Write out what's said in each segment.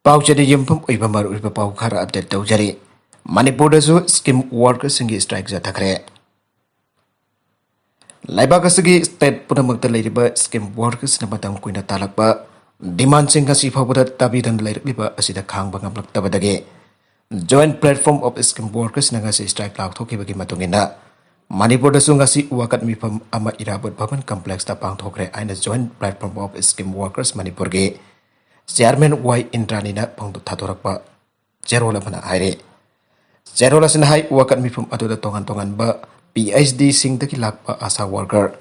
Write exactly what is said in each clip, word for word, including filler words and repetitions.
ꯄꯥꯎꯆꯦꯗ ꯌꯨꯝꯐꯝ ꯑꯣꯏꯕ ꯃꯔꯨꯑꯣꯏꯕ ꯄꯥꯎ ꯈꯔ ꯑꯞꯗꯦꯠ ꯇꯧꯖꯔꯤ꯫ ꯃꯅꯤꯄꯨꯔꯗꯁꯨ ꯁ꯭ꯀꯤꯝ ꯋꯥꯔꯀꯔꯁꯤꯡꯒꯤ ꯁ꯭ꯇ꯭ꯔꯥꯏꯛ ꯆꯠꯊꯈ꯭ꯔꯦ꯫ ꯂꯩꯕꯥꯛ ꯑꯁꯤꯒꯤ ꯁ꯭ꯇꯦꯠ ꯄꯨꯝꯅꯃꯛꯇ ꯂꯩꯔꯤꯕ ꯁ꯭ꯀꯤꯝ ꯋꯥꯔꯀꯔꯁꯤꯡꯅ ꯃꯇꯝ ꯀꯨꯏꯅ ꯇꯥꯜꯂꯛꯄ ꯗꯤꯃꯥꯟꯁꯤꯡ ꯉꯁꯤ ꯐꯥꯎꯕꯗ ꯇꯥꯕꯤꯗꯅ ꯂꯩꯔꯛꯂꯤꯕ ꯑꯁꯤꯗ ꯈꯥꯡꯕ ꯉꯝꯂꯛꯇꯕꯗꯒꯤ Joint Platform of Scheme Workersꯅ ꯉꯁꯤ ꯁ꯭ꯇ꯭ꯔꯥꯏꯛ ꯂꯥꯎꯊꯣꯛꯈꯤꯕꯒꯤ ꯃꯇꯨꯡ ꯏꯟꯅ ꯃꯅꯤꯄꯨꯔꯗꯁꯨ ꯉꯁꯤ ꯋꯥꯀꯠ ꯃꯤꯐꯝ ꯑꯃ ꯏꯔꯥꯕꯣꯠ ꯚꯕꯟ ꯀꯝꯄ꯭ꯂꯦꯛꯁꯇ ꯄꯥꯡꯊꯣꯛꯈ꯭ꯔꯦ ꯍꯥꯏꯅ Joint Platform of Scheme Workers ꯃꯅꯤꯄꯨꯔꯒꯤ ꯆꯤꯌꯥꯔꯃꯦꯟ ꯋꯥꯏ ꯏꯟꯗ꯭ꯔꯥꯅꯤꯅ ꯐꯣꯡꯗꯣꯛ ꯊꯥꯗꯣꯔꯛꯄ ꯆꯦꯔꯣꯜ ꯑꯃꯅ ꯍꯥꯏꯔꯤ꯫ ꯆꯦꯔꯣꯜ ꯑꯁꯤꯅ ꯍꯥꯏ, ꯋꯥꯀꯠ ꯃꯤꯐꯝ ꯑꯗꯨꯗ ꯇꯣꯉꯥꯟ ꯇꯣꯉꯥꯟꯕ ꯄꯤ ꯑꯩꯆ ꯗꯤꯁꯤꯡꯗꯒꯤ ꯂꯥꯛꯄ ꯑꯥꯁꯥ ꯋꯥꯔꯀꯔ,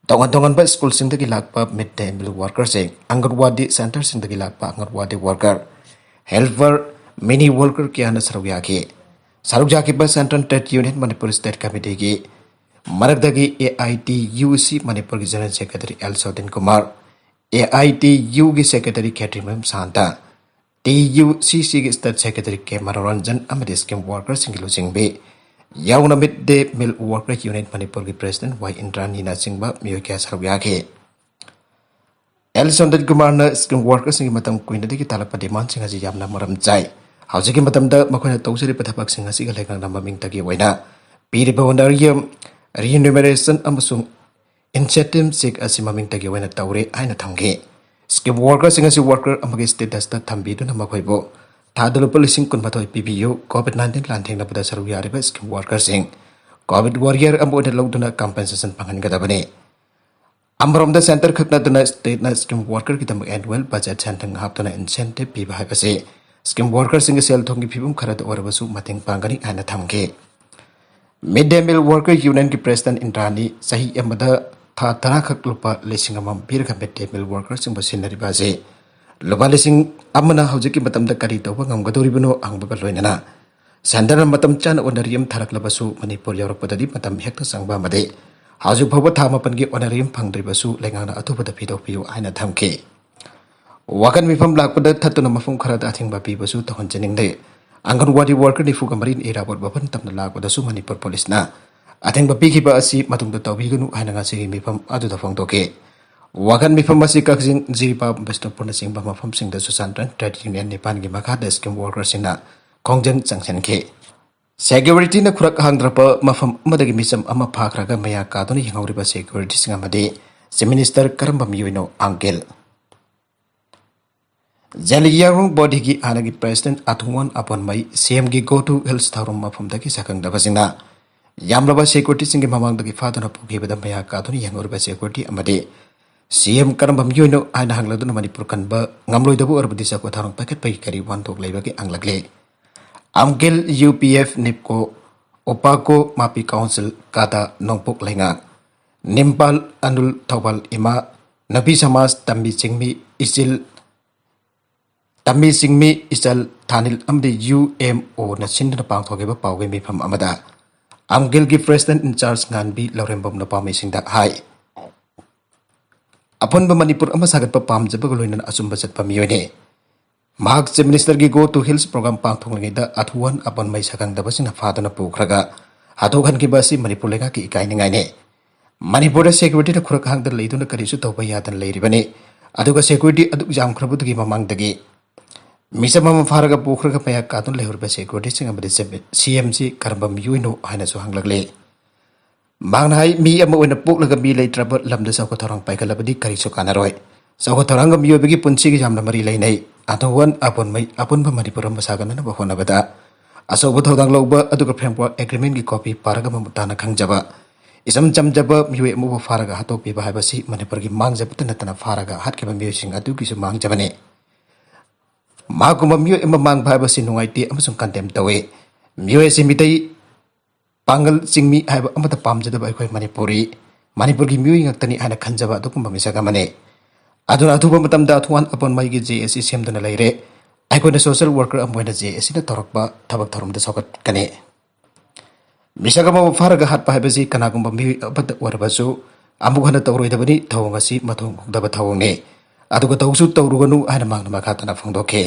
ꯇꯣꯉꯥꯟ ꯇꯣꯉꯥꯟꯕ ꯁ꯭ꯀꯨꯜꯁꯤꯡꯗꯒꯤ ꯂꯥꯛꯄ ꯃꯤꯗ ꯗꯦ ꯃꯤꯜ ꯋꯥꯔꯀꯔꯁꯤꯡ, ꯑꯪꯒꯟꯋꯥꯗꯤ ꯁꯦꯟꯇꯔꯁꯤꯡꯗꯒꯤ ꯂꯥꯛꯄ anganwadi worker, helper, mini worker ꯀꯌꯥꯅ ꯁꯔꯨꯛ ꯌꯥꯈꯤ꯫ ꯁꯔꯨꯛ ꯌꯥꯈꯤꯕ central trade union Manipur state ꯀꯃꯤꯇꯤꯒꯤ ꯃꯔꯛꯇꯒꯤ A I T U C ꯃꯅꯤꯄꯨꯔꯒꯤ general secretary L Sodin Kumar, A I T ꯌꯨꯒꯤ secretary Khetrimayum Santa, T U C ꯁꯤꯒꯤ ꯁ꯭ꯇꯦꯠ ꯁꯦꯀ꯭ꯔꯦꯇꯔꯤ ꯀꯦ ꯃꯅꯣꯔꯟꯖꯟ ꯑꯃꯗꯤ ꯁ꯭ꯀꯤꯝ ꯋꯥꯔꯀꯔꯁꯤꯡꯒꯤ ꯂꯨꯆꯤꯡꯕꯤ ꯌꯥꯎꯅ ꯃꯤꯗ ꯗꯦ ꯃꯤꯜ ꯋꯥꯔꯀꯔ ꯌꯨꯅꯤꯌꯟ ꯃꯅꯤꯄꯨꯔꯒꯤ ꯄ꯭ꯔꯦꯁꯤꯗꯦꯟꯠ ꯋꯥꯏ ꯏꯟꯗ꯭ꯔꯥꯅꯤꯅꯆꯤꯡꯕ ꯃꯤꯑꯣꯏ ꯀꯌꯥ ꯁꯔꯨꯛ ꯌꯥꯈꯤ꯫ ꯑꯦꯜ ꯁꯣꯗꯤꯟ ꯀꯨꯃꯥꯔꯅ ꯁ꯭ꯀꯤꯝ ꯋꯥꯔꯀꯔꯁꯤꯡꯒꯤ ꯃꯇꯝ ꯀꯨꯏꯅꯗꯒꯤ ꯇꯥꯜꯂꯛꯄ ꯗꯤꯃꯥꯟꯁꯤꯡ ꯑꯁꯤ ꯌꯥꯝꯅ ꯃꯔꯝ ꯆꯥꯏ꯫ ꯍꯧꯖꯤꯛꯀꯤ ꯃꯇꯝꯗ ꯃꯈꯣꯏꯅ ꯇꯧꯖꯔꯤꯕ ꯊꯕꯛꯁꯤꯡ ꯑꯁꯤꯒ ꯂꯩꯉꯥꯛꯅ ꯃꯃꯤꯡꯇꯒꯤ ꯑꯣꯏꯅ ꯄꯤꯔꯤꯕ ꯍꯣꯅꯔꯤꯌꯝ, ꯔꯤꯅ꯭ꯌꯨꯃꯔꯦꯁꯟ ꯑꯃꯁꯨꯡ ꯏꯟꯁꯦꯟꯇꯤꯚ ꯆꯦꯛ ꯑꯁꯤ ꯃꯃꯤꯡꯇꯒꯤ ꯑꯣꯏꯅ ꯇꯧꯔꯦ ꯍꯥꯏꯅ ꯊꯝꯈꯤ꯫ ꯁ꯭ꯀꯤꯝ ꯋꯥꯔꯀꯔꯁꯤꯡ ꯑꯁꯤ ꯋꯥꯔꯀꯔ ꯑꯃꯒꯤ ꯁ꯭ꯇꯦꯇꯁꯇ ꯊꯝꯕꯤꯗꯨꯅ ꯃꯈꯣꯏꯕꯨ ꯊꯥꯗ ꯂꯨꯄꯥ ꯂꯤꯁꯤꯡ ꯀꯨꯟꯃꯥꯊꯣꯏ ꯄꯤꯕꯤꯌꯨ, ꯀꯣꯚꯤꯗ ꯅꯥꯏꯟꯇꯤꯟ ꯂꯥꯟꯊꯦꯡꯅꯕꯗ ꯁꯔꯨꯛ ꯌꯥꯔꯤꯕ ꯁ꯭ꯀꯤꯝ ꯋꯥꯔꯀꯔꯁꯤꯡ ꯀꯣꯚꯤꯗ ꯋꯥꯔꯤꯌꯔ ꯑꯃ ꯑꯣꯏꯅ ꯂꯧꯗꯨꯅ ꯀꯝꯄꯦꯟꯁꯦꯁꯟ ꯐꯪꯍꯟꯒꯗꯕꯅꯤ꯫ ꯑꯃꯔꯣꯝꯗ ꯁꯦꯟꯇꯔ ꯈꯛ ꯅꯠꯇꯅ ꯁ꯭ꯇꯦꯠꯅ ꯁ꯭ꯀꯤꯝ ꯋꯥꯔꯀꯔꯒꯤꯗꯃꯛ ꯑꯦꯅꯨꯋꯦꯜ ꯕꯖꯦꯠ ꯁꯦꯟꯊꯪ ꯍꯥꯞꯇꯨꯅ ꯏꯟꯁꯦꯟꯇꯤꯚ ꯄꯤꯕ ꯍꯥꯏꯕꯁꯤ ꯁ꯭ꯀꯤꯝ ꯋꯥꯔꯀꯔꯁꯤꯡꯒꯤ ꯁꯦꯜ ꯊꯨꯝꯒꯤ ꯐꯤꯕꯝ ꯈꯔꯗ ꯑꯣꯏꯔꯕꯁꯨ ꯃꯇꯦꯡ ꯄꯥꯡꯒꯅꯤ ꯍꯥꯏꯅ ꯊꯝꯈꯤ꯫ ꯃꯤꯗ ꯗꯦ ꯃꯤꯜ ꯋꯥꯔꯀꯔ ꯌꯨꯅꯤꯌꯟꯒꯤ ꯄ꯭ꯔꯦꯁꯤꯗꯦꯟꯠ ꯏꯟꯗ꯭ꯔꯥꯅꯤ ꯆꯍꯤ ꯑꯃꯗ ꯊꯥ ꯇꯔꯥ ꯈꯛ ꯂꯨꯄꯥ ꯂꯤꯁꯤꯡ ꯑꯃ ꯄꯤꯔꯒ ꯃꯤꯗ ꯗꯦ ꯃꯤꯜ ꯋꯥꯔꯀꯔꯁꯤꯡꯕꯨ ꯁꯤꯟꯅꯔꯤꯕ ꯑꯁꯤ ꯂꯨꯄꯥ ꯂꯤꯁꯤꯡ ꯑꯃꯅ ꯍꯧꯖꯤꯛꯀꯤ ꯃꯇꯝꯗ ꯀꯔꯤ ꯇꯧꯕ ꯉꯝꯒꯗꯧꯔꯤꯕꯅꯣ ꯍꯪꯕꯒ ꯂꯣꯏꯅꯅ ꯁꯦꯟꯇꯔꯅ ꯃꯇꯝ ꯆꯥꯅ ꯑꯣꯅꯔꯤꯌꯝ ꯊꯥꯔꯛꯂꯕꯁꯨ ꯃꯅꯤꯄꯨꯔ ꯌꯧꯔꯛꯄꯗꯗꯤ ꯃꯇꯝ ꯍꯦꯛꯇ ꯆꯪꯕ ꯑꯃꯗꯤ ꯍꯧꯖꯤꯛ ꯐꯥꯎꯕ ꯊꯥ ꯃꯥꯄꯟꯒꯤ ꯑꯣꯅꯔꯤꯌꯝ ꯐꯪꯗ꯭ꯔꯤꯕꯁꯨ ꯂꯩꯉꯥꯛꯅ ꯑꯊꯨꯕꯗ ꯄꯤꯊꯣꯛꯄꯤꯌꯨ ꯍꯥꯏꯅ ꯊꯝꯈꯤ꯫ ꯋꯥꯀꯠ ꯃꯤꯐꯝ ꯂꯥꯛꯄꯗ ꯊꯠꯇꯨꯅ ꯃꯐꯝ ꯈꯔꯗ ꯑꯊꯤꯡꯕ ꯄꯤꯕꯁꯨ ꯇꯧꯍꯟꯖꯅꯤꯡꯗꯦ꯫ ꯑꯪꯒꯟꯋꯥꯗꯤ ꯋꯥꯔꯀꯔ ꯅꯤꯐꯨꯒ ꯃꯔꯤꯅ ꯏꯔꯥꯕꯣꯠ ꯚꯕꯟ ꯇꯝꯅ ꯂꯥꯛꯄꯗꯁꯨ ꯃꯅꯤꯄꯨꯔ ꯄꯨꯂꯤꯁꯅ ꯑꯊꯤꯡꯕ ꯄꯤꯈꯤꯕ ꯑꯁꯤ ꯃꯇꯨꯡꯗ ꯇꯧꯕꯤꯒꯅꯨ ꯍꯥꯏꯅ ꯉꯁꯤꯒꯤ ꯃꯤꯐꯝ ꯑꯗꯨꯗ ꯐꯣꯡꯗꯣꯛꯈꯤ꯫ ꯋꯥꯀꯠ ꯃꯤꯐꯝ ꯑꯁꯤ ꯀꯛꯆꯤꯡ, ꯖꯤꯔꯤꯕꯥꯝ, ꯕꯤꯁꯅꯨꯄꯨꯔꯅꯆꯤꯡꯕ ꯃꯐꯝꯁꯤꯡꯗ ꯆꯨꯔꯆꯥꯟꯄꯨꯔ ꯇ꯭ꯔꯦꯗ ꯌꯨꯅꯤꯌꯟ ꯅꯤꯄꯥꯟꯒꯤ ꯃꯈꯥꯗ ꯁ꯭ꯀꯤꯝ ꯋꯥꯔꯀꯔꯁꯤꯡꯅ ꯈꯣꯡꯖꯪ ꯆꯪꯁꯤꯟꯈꯤ꯫ ꯁꯦꯀ꯭ꯌꯨꯔꯤꯇꯤꯅ ꯈꯨꯔꯛ ꯍꯥꯡꯗ꯭ꯔꯕ ꯃꯐꯝ ꯑꯃꯗꯒꯤ ꯃꯤꯆꯝ ꯑꯃ ꯐꯥꯈ꯭ꯔꯒ ꯃꯌꯥ ꯀꯥꯗꯨꯅ ꯍꯤꯡꯍꯧꯔꯤꯕ ꯁꯦꯀ꯭ꯌꯨꯔꯤꯇꯤꯁꯤꯡ ꯑꯃꯗꯤ ꯆꯤꯐ ꯃꯤꯅꯤꯁꯇꯔ ꯀꯔꯝꯕ ꯃꯤꯑꯣꯏꯅꯣ? ꯑꯪꯀꯦꯜ ꯖꯦꯂꯤꯌꯥꯡꯔꯣꯡ ꯕꯣꯗꯤꯒꯤ ꯍꯥꯟꯅꯒꯤ ꯄ꯭ꯔꯦꯁꯤꯗꯦꯟꯠ ꯑꯊꯨꯋꯥꯟ ꯑꯄꯣꯟꯃꯩ ꯁꯤꯑꯦꯝꯒꯤ ꯒꯣ ꯇꯨ ꯍꯤꯜꯁ ꯊꯧꯔꯝ ꯃꯐꯝꯗꯒꯤ ꯁꯛꯈꯪꯗꯕꯁꯤꯡꯅ ꯌꯥꯝꯂꯕ ꯁꯦꯀ꯭ꯌꯨꯔꯤꯇꯤꯁꯤꯡꯒꯤ ꯃꯃꯥꯡꯗꯒꯤ ꯐꯥꯗꯨꯅ ꯄꯨꯈꯤꯕꯗ ꯃꯌꯥ ꯀꯥꯗꯨꯅ ꯌꯦꯡꯂꯨꯔꯤꯕ ꯁꯦꯀ꯭ꯌꯨꯔꯤꯇꯤ ꯑꯃꯗꯤ ꯁꯤꯑꯦꯝ ꯀꯔꯝꯕ ꯃꯤꯑꯣꯏꯅꯣ ꯍꯥꯏꯅ ꯍꯪꯂꯗꯨꯅ ꯃꯅꯤꯄꯨꯔ ꯀꯟꯕ ꯉꯝꯂꯣꯏꯗꯕ ꯑꯣꯏꯔꯕꯗꯤ ꯆꯥꯎꯈꯠ ꯊꯧꯔꯥꯡ ꯄꯥꯏꯈꯠꯄꯒꯤ ꯀꯔꯤ ꯋꯥꯍꯟꯊꯣꯛ ꯂꯩꯕꯒꯦ ꯍꯪꯂꯛꯂꯤ꯫ ꯑꯝꯒꯦꯜ ꯌꯨ ꯄꯤ ꯑꯦꯐ ꯅꯤꯞꯀꯣ ꯑꯣꯄꯥꯀꯣ ꯃꯥꯄꯤ ꯀꯥꯎꯟꯁꯤꯜ ꯀꯥꯗꯥ ꯅꯣꯡꯄꯣꯛ ꯂꯩꯉꯥꯛ ꯅꯤꯝꯄꯥꯜ ꯑꯅꯨꯜ ꯊꯧꯕꯥꯜ ꯏꯃꯥ ꯅꯨꯄꯤ ꯁꯃꯥꯖ ꯇꯝꯕꯤ ꯆꯤꯡꯃꯤ ꯏꯆꯤꯜ ꯇꯝꯕꯤ ꯆꯤꯡꯃꯤ ꯏꯆꯜ ꯊꯥꯅꯤꯜ ꯑꯃꯗꯤ ꯌꯨ ꯑꯦꯝ ꯑꯣꯅ ꯁꯤꯟꯗꯨꯅ ꯄꯥꯡꯊꯣꯛꯈꯤꯕ ꯄꯥꯎꯒꯤ ꯃꯤꯐꯝ ꯑꯃꯗ ꯑꯝꯒꯦꯜꯒꯤ ꯄ꯭ꯔꯦꯁꯤꯗꯦꯟꯠ ꯏꯟꯆꯥꯔꯖ ꯉꯥꯟꯕꯤ ꯂꯧꯔꯦꯝꯕꯝꯅ ꯄꯥꯎꯃꯤꯁꯤꯡꯗ ꯍꯥꯏ꯫ ꯑꯄꯨꯟꯕ ꯃꯅꯤꯄꯨꯔ ꯑꯃ ꯁꯥꯒꯠꯄ ꯄꯥꯝꯖꯕꯒ ꯂꯣꯏꯅꯅ ꯑꯆꯨꯝꯕ ꯆꯠꯄ ꯃꯤꯑꯣꯏꯅꯤ꯫ ꯃꯍꯥꯛ ꯆꯤꯐ ꯃꯤꯅꯤꯁꯇꯔꯒꯤ ꯒꯣ ꯇꯨ ꯍꯤꯜꯁ ꯄ꯭ꯔꯣꯒ꯭ꯔꯥꯝ ꯄꯥꯡꯊꯣꯛꯂꯤꯉꯩꯗ ꯑꯊꯨꯋꯥꯟ ꯑꯄꯣꯟꯃꯩ ꯁꯛꯈꯪꯗꯕꯁꯤꯡꯅ ꯐꯥꯗꯨꯅ ꯄꯨꯈ꯭ꯔꯒ ꯍꯥꯠꯇꯣꯛꯍꯟꯈꯤꯕ ꯑꯁꯤ ꯃꯅꯤꯄꯨꯔ ꯂꯩꯉꯥꯛꯀꯤ ꯏꯀꯥꯏꯅꯤꯡꯉꯥꯏꯅꯤ꯫ ꯃꯅꯤꯄꯨꯔꯗ ꯁꯦꯀ꯭ꯌꯨꯔꯤꯇꯤꯅ ꯈꯨꯔꯛ ꯍꯥꯡꯗ ꯂꯩꯗꯨꯅ ꯀꯔꯤꯁꯨ ꯇꯧꯕ ꯌꯥꯗꯅ ꯂꯩꯔꯤꯕꯅꯤ꯫ ꯑꯗꯨꯒ ꯁꯦꯀ꯭ꯌꯨꯔꯤꯇꯤ ꯑꯗꯨꯛ ꯌꯥꯝꯈ꯭ꯔꯕꯗꯨꯒꯤ ꯃꯃꯥꯡꯗꯒꯤ ꯃꯤꯆꯝ ꯑꯃ ꯐꯥꯔꯒ ꯄꯨꯈ꯭ꯔꯒ ꯃꯌꯥ ꯀꯥꯗꯨꯅ ꯂꯩꯍꯧꯔꯤꯕ ꯁꯦꯀ꯭ꯌꯨꯔꯤꯇꯤꯁꯤꯡ ꯑꯃꯗꯤ ꯁꯤꯑꯦꯝꯁꯤ ꯀꯔꯝꯕ ꯃꯤꯑꯣꯏꯅꯣ ꯍꯥꯏꯅꯁꯨ ꯍꯪꯂꯛꯂꯤ꯫ ꯃꯍꯥꯛꯅ ꯍꯥꯏ, ꯃꯤ ꯑꯃ ꯑꯣꯏꯅ ꯄꯣꯛꯂꯒ ꯃꯤ ꯂꯩꯇ꯭ꯔꯕ ꯂꯝꯗ ꯆꯥꯎꯈꯠ ꯊꯧꯔꯥꯡ ꯄꯥꯏꯈꯠꯂꯕꯗꯤ ꯀꯔꯤꯁꯨ ꯀꯥꯟꯅꯔꯣꯏ꯫ ꯆꯥꯎꯈꯠ ꯊꯧꯔꯥꯡꯒ ꯃꯤꯑꯣꯏꯕꯒꯤ ꯄꯨꯟꯁꯤꯒ ꯌꯥꯝꯅ ꯃꯔꯤ ꯂꯩꯅꯩ꯫ ꯑꯊꯨꯋꯥꯟ ꯑꯄꯣꯟꯃꯩ ꯑꯄꯨꯟꯕ ꯃꯅꯤꯄꯨꯔ ꯑꯃ ꯁꯥꯒꯠꯅꯅꯕ ꯍꯣꯠꯅꯕꯗ ꯑꯆꯧꯕ ꯊꯧꯗꯥꯡ ꯂꯧꯕ ꯑꯗꯨꯒ ꯐ꯭ꯔꯦꯝꯋꯥꯔꯛ ꯑꯦꯒ꯭ꯔꯤꯃꯦꯟꯒꯤ ꯀꯣꯄꯤ ꯄꯥꯔꯒ ꯃꯃꯨꯠ ꯇꯥꯅ ꯈꯪꯖꯕ ꯏꯆꯝ ꯆꯝꯖꯕ ꯃꯤꯑꯣꯏ ꯑꯃꯕꯨ ꯐꯥꯔꯒ ꯍꯥꯠꯇꯣꯛꯄꯤꯕ ꯍꯥꯏꯕꯁꯤ ꯃꯅꯤꯄꯨꯔꯒꯤ ꯃꯥꯡꯖꯕꯇ ꯅꯠꯇꯅ ꯐꯥꯔꯒ ꯍꯥꯠꯈꯤꯕ ꯃꯤꯑꯣꯏꯁꯤꯡ ꯑꯗꯨꯒꯤꯁꯨ ꯃꯥꯡꯖꯕꯅꯤ꯫ ꯃꯍꯥꯛꯀꯨꯝꯕ ꯃꯤꯑꯣꯏ ꯑꯃ ꯃꯥꯡꯕ ꯍꯥꯏꯕꯁꯤ ꯅꯨꯡꯉꯥꯏꯇꯦ ꯑꯃꯁꯨꯡ ꯀꯟꯗꯦꯝ ꯇꯧꯏ꯫ ꯃꯤꯑꯣꯏ ꯑꯁꯤ ꯃꯤꯇꯩ ꯄꯥꯡꯒꯜ ꯆꯤꯡꯃꯤ ꯍꯥꯏꯕ ꯑꯃꯠꯇ ꯄꯥꯝꯖꯗꯕ ꯑꯩꯈꯣꯏ ꯃꯅꯤꯄꯨꯔꯤ, ꯃꯅꯤꯄꯨꯔꯒꯤ ꯃꯤꯑꯣꯏ ꯉꯥꯛꯇꯅꯤ ꯍꯥꯏꯅ ꯈꯟꯖꯕ ꯑꯗꯨꯒꯨꯝꯕ ꯃꯤꯁꯛ ꯑꯃꯅꯤ꯫ ꯑꯗꯨꯅ ꯑꯊꯨꯕ ꯃꯇꯝꯗ ꯑꯊꯨꯋꯥꯟ ꯑꯄꯣꯟꯃꯩꯒꯤ ꯖꯦ ꯑꯦ ꯁꯤ ꯁꯦꯝꯗꯨꯅ ꯂꯩꯔꯦ꯫ ꯑꯩꯈꯣꯏꯅ ꯁꯣꯁꯤꯌꯦꯜ ꯋꯥꯔꯀꯔ ꯑꯃ ꯑꯣꯏꯅ ꯖꯦ ꯑꯦ ꯁꯤꯅ ꯇꯧꯔꯛꯄ ꯊꯕꯛ ꯊꯧꯔꯝꯗ ꯆꯥꯎꯈꯠꯀꯅꯤ꯫ ꯃꯤꯁꯛ ꯑꯃꯕꯨ ꯐꯥꯔꯒ ꯍꯥꯠꯄ ꯍꯥꯏꯕꯁꯤ ꯀꯅꯥꯒꯨꯝꯕ ꯃꯤꯑꯣꯏ ꯑꯃꯗ ꯑꯣꯏꯔꯕꯁꯨ ꯑꯃꯨꯛ ꯍꯟꯅ ꯇꯧꯔꯣꯏꯗꯕꯅꯤ꯫ ꯊꯧꯑꯣꯡ ꯑꯁꯤ ꯃꯊꯣꯡ ꯍꯨꯛꯇꯕ ꯊꯧꯑꯣꯡꯅꯤ꯫ ꯑꯗꯨꯒ ꯇꯧꯁꯨ ꯇꯧꯔꯨꯒꯅꯨ ꯍꯥꯏꯅ ꯃꯍꯥꯛꯅ ꯃꯈꯥ ꯇꯥꯅ ꯐꯣꯡꯗꯣꯛꯈꯤ꯫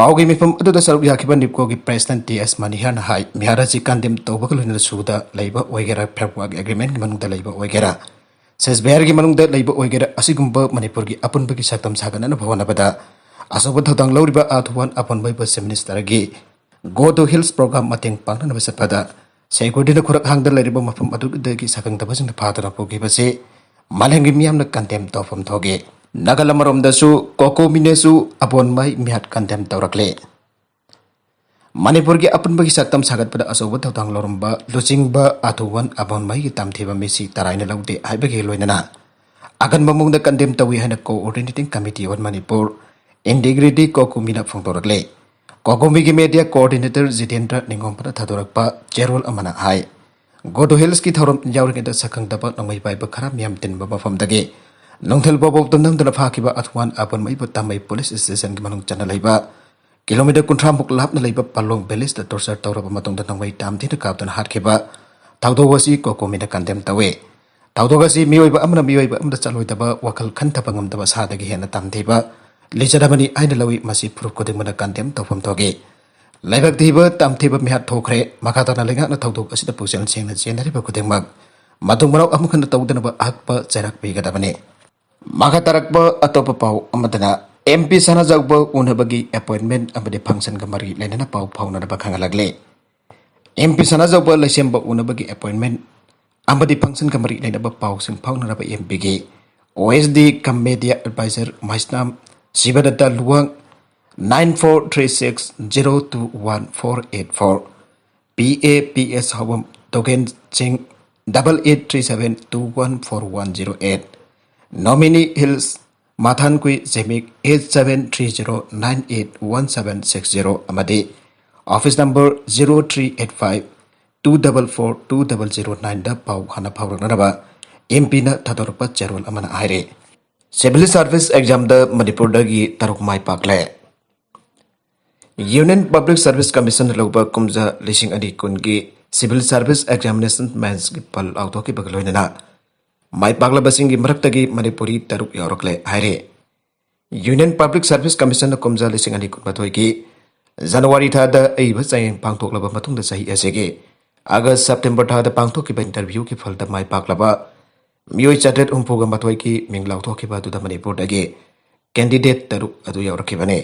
ꯄꯥꯎꯒꯤ ꯃꯤꯐꯝ ꯑꯗꯨꯗ ꯁꯔꯨꯛ ꯌꯥꯈꯤꯕ ꯅꯤꯞꯀꯣꯒꯤ ꯄ꯭ꯔꯦꯁꯤꯗꯦꯟꯠ ꯇꯤ ꯑꯦꯁ ꯃꯅꯤꯍꯔꯅ ꯍꯥꯏ, ꯃꯤꯍꯥꯔ ꯑꯁꯤ ꯀꯟꯗꯦꯝ ꯇꯧꯕꯒ ꯂꯣꯏꯅꯅ ꯁꯨꯗ ꯂꯩꯕ ꯑꯣꯏꯒꯦꯔꯥ, ꯐꯦꯕ꯭ꯔꯨꯋꯥꯔꯤ ꯑꯦꯒ꯭ꯔꯤꯃꯦꯟꯠꯀꯤ ꯃꯅꯨꯡꯗ ꯂꯩꯕ ꯑꯣꯏꯒꯦꯔꯥ, ꯁꯦꯁꯕꯤꯍꯥꯔꯒꯤ ꯃꯅꯨꯡꯗ ꯂꯩꯕ ꯑꯣꯏꯒꯦꯔꯥ, ꯑꯁꯤꯒꯨꯝꯕ ꯃꯅꯤꯄꯨꯔꯒꯤ ꯑꯄꯨꯟꯕꯒꯤ ꯁꯛꯇꯝ ꯁꯥꯒꯠꯅꯅꯕ ꯍꯣꯠꯅꯕꯗ ꯑꯆꯧꯕ ꯊꯧꯗꯥꯡ ꯂꯧꯔꯤꯕ ꯑꯥꯊꯨꯋꯥꯟ ꯑꯕꯣꯟꯃꯩꯕ ꯆꯤꯐ ꯃꯤꯅꯤꯁꯇꯔꯒꯤ Go to Hills program ꯃꯇꯦꯡ ꯄꯥꯡꯅꯅꯕ ꯆꯠꯄꯗ ꯁꯦꯀ꯭ꯌꯨꯔꯤꯇꯤꯅ ꯈꯨꯔꯛ ꯍꯥꯡꯗ ꯂꯩꯔꯤꯕ ꯃꯐꯝ ꯑꯗꯨꯗꯒꯤ ꯁꯛꯈꯪꯗꯕꯁꯤꯡꯅ ꯐꯥꯗꯨꯅ ꯄꯨꯈꯤꯕꯁꯤ ꯃꯥꯂꯦꯝꯒꯤ ꯃꯤꯌꯥꯝꯅ ꯀꯟꯗꯦꯝ ꯇꯧꯐꯝ ꯊꯣꯛꯏ꯫ ꯅꯥꯒꯥꯂꯝ ꯑꯃꯔꯣꯝꯗꯁꯨ ꯀꯣꯀꯣꯃꯤꯅꯁꯨ ꯑꯕꯣꯟꯃꯩ ꯃꯤꯍꯥꯠ ꯀꯟꯗꯦꯝ ꯇꯧꯔꯛꯂꯦ꯫ ꯃꯅꯤꯄꯨꯔꯒꯤ ꯑꯄꯨꯟꯕꯒꯤ ꯁꯛꯇꯝ ꯁꯥꯒꯠꯄꯗ ꯑꯆꯧꯕ ꯊꯧꯗꯥꯡ ꯂꯧꯔꯝꯕ ꯂꯨꯆꯤꯡꯕ ꯑꯥꯊꯨꯋꯥꯟ ꯑꯕꯣꯟꯃꯩꯒꯤ ꯇꯝꯊꯤꯕ ꯃꯤꯁꯤ ꯇꯔꯥꯏꯅ ꯂꯧꯗꯦ ꯍꯥꯏꯕꯒꯤ ꯂꯣꯏꯅꯅ ꯑꯀꯟꯕ ꯃꯑꯣꯡꯗ ꯀꯟꯗꯦꯝ ꯇꯧꯏ ꯍꯥꯏꯅ Coordinating Committee on Manipur Integrity ꯀꯣꯀꯨꯃꯤꯅ ꯐꯣꯡꯗꯣꯔꯛꯂꯦ꯫ ꯀꯣꯀꯨꯃꯤꯒꯤ ꯃꯦꯗꯤꯌꯥ ꯀꯣꯑꯣꯔꯗꯤꯅꯦꯇꯔ ꯖꯤꯇꯦꯟꯗ꯭ꯔ ꯅꯤꯡꯉꯣꯝꯕꯅ ꯊꯥꯗꯣꯔꯛꯄ ꯆꯦꯔꯣꯜ ꯑꯃꯅ ꯍꯥꯏ, ꯒꯣꯗꯣ ꯍꯤꯜꯁꯀꯤ ꯊꯧꯔꯝ ꯌꯥꯎꯔꯤꯉꯩꯗ ꯁꯛꯈꯪꯗꯕ ꯅꯣꯡꯃꯩ ꯄꯥꯏꯕ ꯈꯔ ꯃꯤꯌꯥꯝ ꯇꯤꯟꯕ ꯃꯐꯝꯗꯒꯤ ꯅꯨꯡꯊꯤꯜ ꯐꯥꯎꯕ ꯅꯝꯗꯨꯅ ꯐꯥꯈꯤꯕ ꯑꯊꯨꯋꯥꯟ ꯑꯕꯣꯟꯃꯩꯕꯨ ꯇꯥꯃꯩ ꯄꯨꯂꯤꯁ ꯁ꯭ꯇꯦꯁꯟꯒꯤ ꯃꯅꯨꯡ ꯆꯟꯅ ꯂꯩꯕ ꯀꯤꯂꯣꯃꯤꯇꯔ ꯀꯨꯟꯊ꯭ꯔꯥꯃꯨꯛ ꯂꯥꯞꯅ ꯂꯩꯕ ꯄꯥꯂꯣꯡ ꯚꯤꯂꯦꯖꯇ ꯇꯣꯔꯆꯔ ꯇꯧꯔꯕ ꯃꯇꯨꯡꯗ ꯅꯣꯡꯃꯩ ꯇꯥꯝꯊꯤꯅ ꯀꯥꯞꯇꯨꯅ ꯍꯥꯠꯈꯤꯕ ꯊꯧꯗꯣꯛ ꯑꯁꯤ ꯀꯣꯀꯣꯃꯤꯅ ꯀꯟꯗꯦꯝ ꯇꯧꯏ꯫ ꯊꯧꯗꯣꯛ ꯑꯁꯤ ꯃꯤꯑꯣꯏꯕ ꯑꯃꯅ ꯃꯤꯑꯣꯏꯕ ꯑꯃꯗ ꯆꯠꯂꯣꯏꯗꯕ, ꯋꯥꯈꯜ ꯈꯟꯊꯕ ꯉꯝꯗꯕ ꯁꯥꯗꯒꯤ ꯍꯦꯟꯅ ꯇꯝꯊꯤꯕ ꯂꯤꯆꯠ ꯑꯃꯅꯤ ꯍꯥꯏꯅ ꯂꯧꯏ꯫ ꯃꯁꯤ ꯐꯨꯔꯨꯞ ꯈꯨꯗꯤꯡꯃꯛꯅ ꯀꯟꯗꯦꯝ ꯇꯧꯐꯝ ꯊꯣꯛꯏ꯫ ꯂꯥꯏꯕꯛ ꯊꯤꯕ ꯇꯝꯊꯤꯕ ꯃꯤꯍꯥꯠ ꯊꯣꯛꯈ꯭ꯔꯦ꯫ ꯃꯈꯥ ꯇꯥꯅ ꯂꯩꯉꯥꯛꯅ ꯊꯧꯗꯣꯛ ꯑꯁꯤꯗ ꯄꯨꯛꯆꯦꯜ ꯁꯦꯡꯅ ꯆꯦꯟꯅꯔꯤꯕ ꯈꯨꯗꯤꯡꯃꯛ ꯃꯇꯨꯡ ꯃꯅꯥꯎ ꯑꯃꯨꯛ ꯍꯟꯅ ꯇꯧꯗꯅꯕ ꯑꯍꯛꯄ ꯆꯩꯔꯥꯛ ꯄꯤꯒꯗꯕꯅꯤ꯫ ꯃꯈꯥ ꯇꯥꯔꯛꯄ ꯑꯇꯣꯞꯄ ꯄꯥꯎ ꯑꯃꯗꯅ, ꯑꯦꯝ ꯄꯤ ꯁꯅꯥꯖꯥꯎꯕ ꯎꯅꯕꯒꯤ ꯑꯦꯄꯣꯏꯟꯃꯦꯟꯠ ꯑꯃꯗꯤ ꯐꯪꯁꯟꯒ ꯃꯔꯤ ꯂꯩꯅꯅ ꯄꯥꯎ ꯐꯥꯎꯅꯅꯕ ꯈꯪꯍꯜꯂꯛꯂꯤ꯫ ꯑꯦꯝ ꯄꯤ ꯁꯅꯥꯖꯥꯎꯕ ꯂꯩꯁꯦꯝꯕ ꯎꯅꯕꯒꯤ ꯑꯦꯄꯣꯏꯟꯃꯦꯟꯠ ꯑꯃꯗꯤ ꯐꯪꯁꯟꯒ ꯃꯔꯤ ꯂꯩꯅꯕ ꯄꯥꯎꯁꯤꯡ ꯐꯥꯎꯅꯅꯕ ꯑꯦꯝ ꯄꯤꯒꯤ ꯑꯣ S D cum media advisor ꯃꯍꯦꯁꯅꯥꯝ ꯁꯤꯕꯗꯠꯇ Luwang nine four three six zero two one four eight four, ꯄꯤ ꯑꯦ ꯄꯤ ꯑꯦꯁ ꯍꯧꯕꯝ ꯗꯣꯒꯦꯟ ꯁꯤꯡ double eight three seven two one four one zero eight, ꯅꯣꯃꯤꯅꯤ ꯍꯤꯜꯁ ꯃꯊꯥꯟꯀꯨꯏ ꯖꯦꯃꯤꯛ eight seven three zero nine eight one seven six zero ꯑꯃꯗꯤ office number zero three eight five two double four two double zero nineꯗ ꯄꯥꯎ ꯍꯥꯟꯅ ꯐꯥꯎꯔꯛꯅꯅꯕ M ꯄꯤꯅ ꯊꯥꯗꯣꯔꯛꯄ ꯆꯦꯔꯣꯜ ꯑꯃꯅ ꯍꯥꯏꯔꯤ꯫ ꯁꯤꯚꯤꯜ ꯁꯥꯔꯚꯤꯁ ꯑꯦꯛꯖꯥꯝꯗ ꯃꯅꯤꯄꯨꯔꯗꯒꯤ ꯇꯔꯨꯛ ꯃꯥꯏ ꯄꯥꯛꯂꯦ꯫ ꯌꯨꯅꯤꯌꯟ ꯄꯕ꯭ꯂꯤꯛ ꯁꯥꯔꯚꯤꯁ ꯀꯃꯤꯁꯟꯅ ꯂꯧꯕ ꯀꯨꯝꯖꯥ ꯂꯤꯁꯤꯡ ꯑꯅꯤ ꯀꯨꯟꯒꯤ ꯁꯤꯚꯤꯜ ꯁꯥꯔꯚꯤꯁ ꯑꯦꯛꯖꯥꯃꯤꯅꯦꯁꯟ ꯃꯦꯟꯁꯀꯤ ꯄꯜ ꯂꯥꯎꯊꯣꯛꯈꯤꯕꯒ ꯂꯣꯏꯅꯅ ꯃꯥꯏ ꯄꯥꯛꯂꯕꯁꯤꯡꯒꯤ ꯃꯔꯛꯇꯒꯤ ꯃꯅꯤꯄꯨꯔꯤ ꯇꯔꯨꯛ ꯌꯥꯎꯔꯛꯂꯦ ꯍꯥꯏꯔꯦ꯫ Union Public Service Commissionꯅ ꯀꯨꯝꯖꯥ ꯂꯤꯁꯤꯡ ꯑꯅꯤ ꯀꯨꯟꯃꯥꯊꯣꯏꯒꯤ ꯖꯅꯋꯥꯔꯤ ꯊꯥꯗ ꯑꯏꯕ ꯆꯥꯡꯌꯦꯡ ꯄꯥꯡꯊꯣꯛꯂꯕ ꯃꯇꯨꯡꯗ, ꯆꯍꯤ ꯑꯁꯤꯒꯤ ꯑꯥꯒꯁ ꯁꯦꯞꯇꯦꯝꯕꯔ ꯊꯥꯗ ꯄꯥꯡꯊꯣꯛꯈꯤꯕ interviewꯒꯤ ꯐꯜꯗ ꯃꯥꯏ ꯄꯥꯛꯂꯕ ꯃꯤꯑꯣꯏ ꯆꯥꯇ꯭ꯔꯦꯠ ꯍꯨꯝꯐꯨꯒ ꯃꯥꯊꯣꯏꯒꯤ ꯃꯤꯡ ꯂꯥꯎꯊꯣꯛꯈꯤꯕ ꯑꯗꯨꯗ ꯃꯅꯤꯄꯨꯔꯗꯒꯤ candidate ꯇꯔꯨꯛ ꯑꯗꯨ ꯌꯥꯎꯔꯛꯈꯤꯕꯅꯤ꯫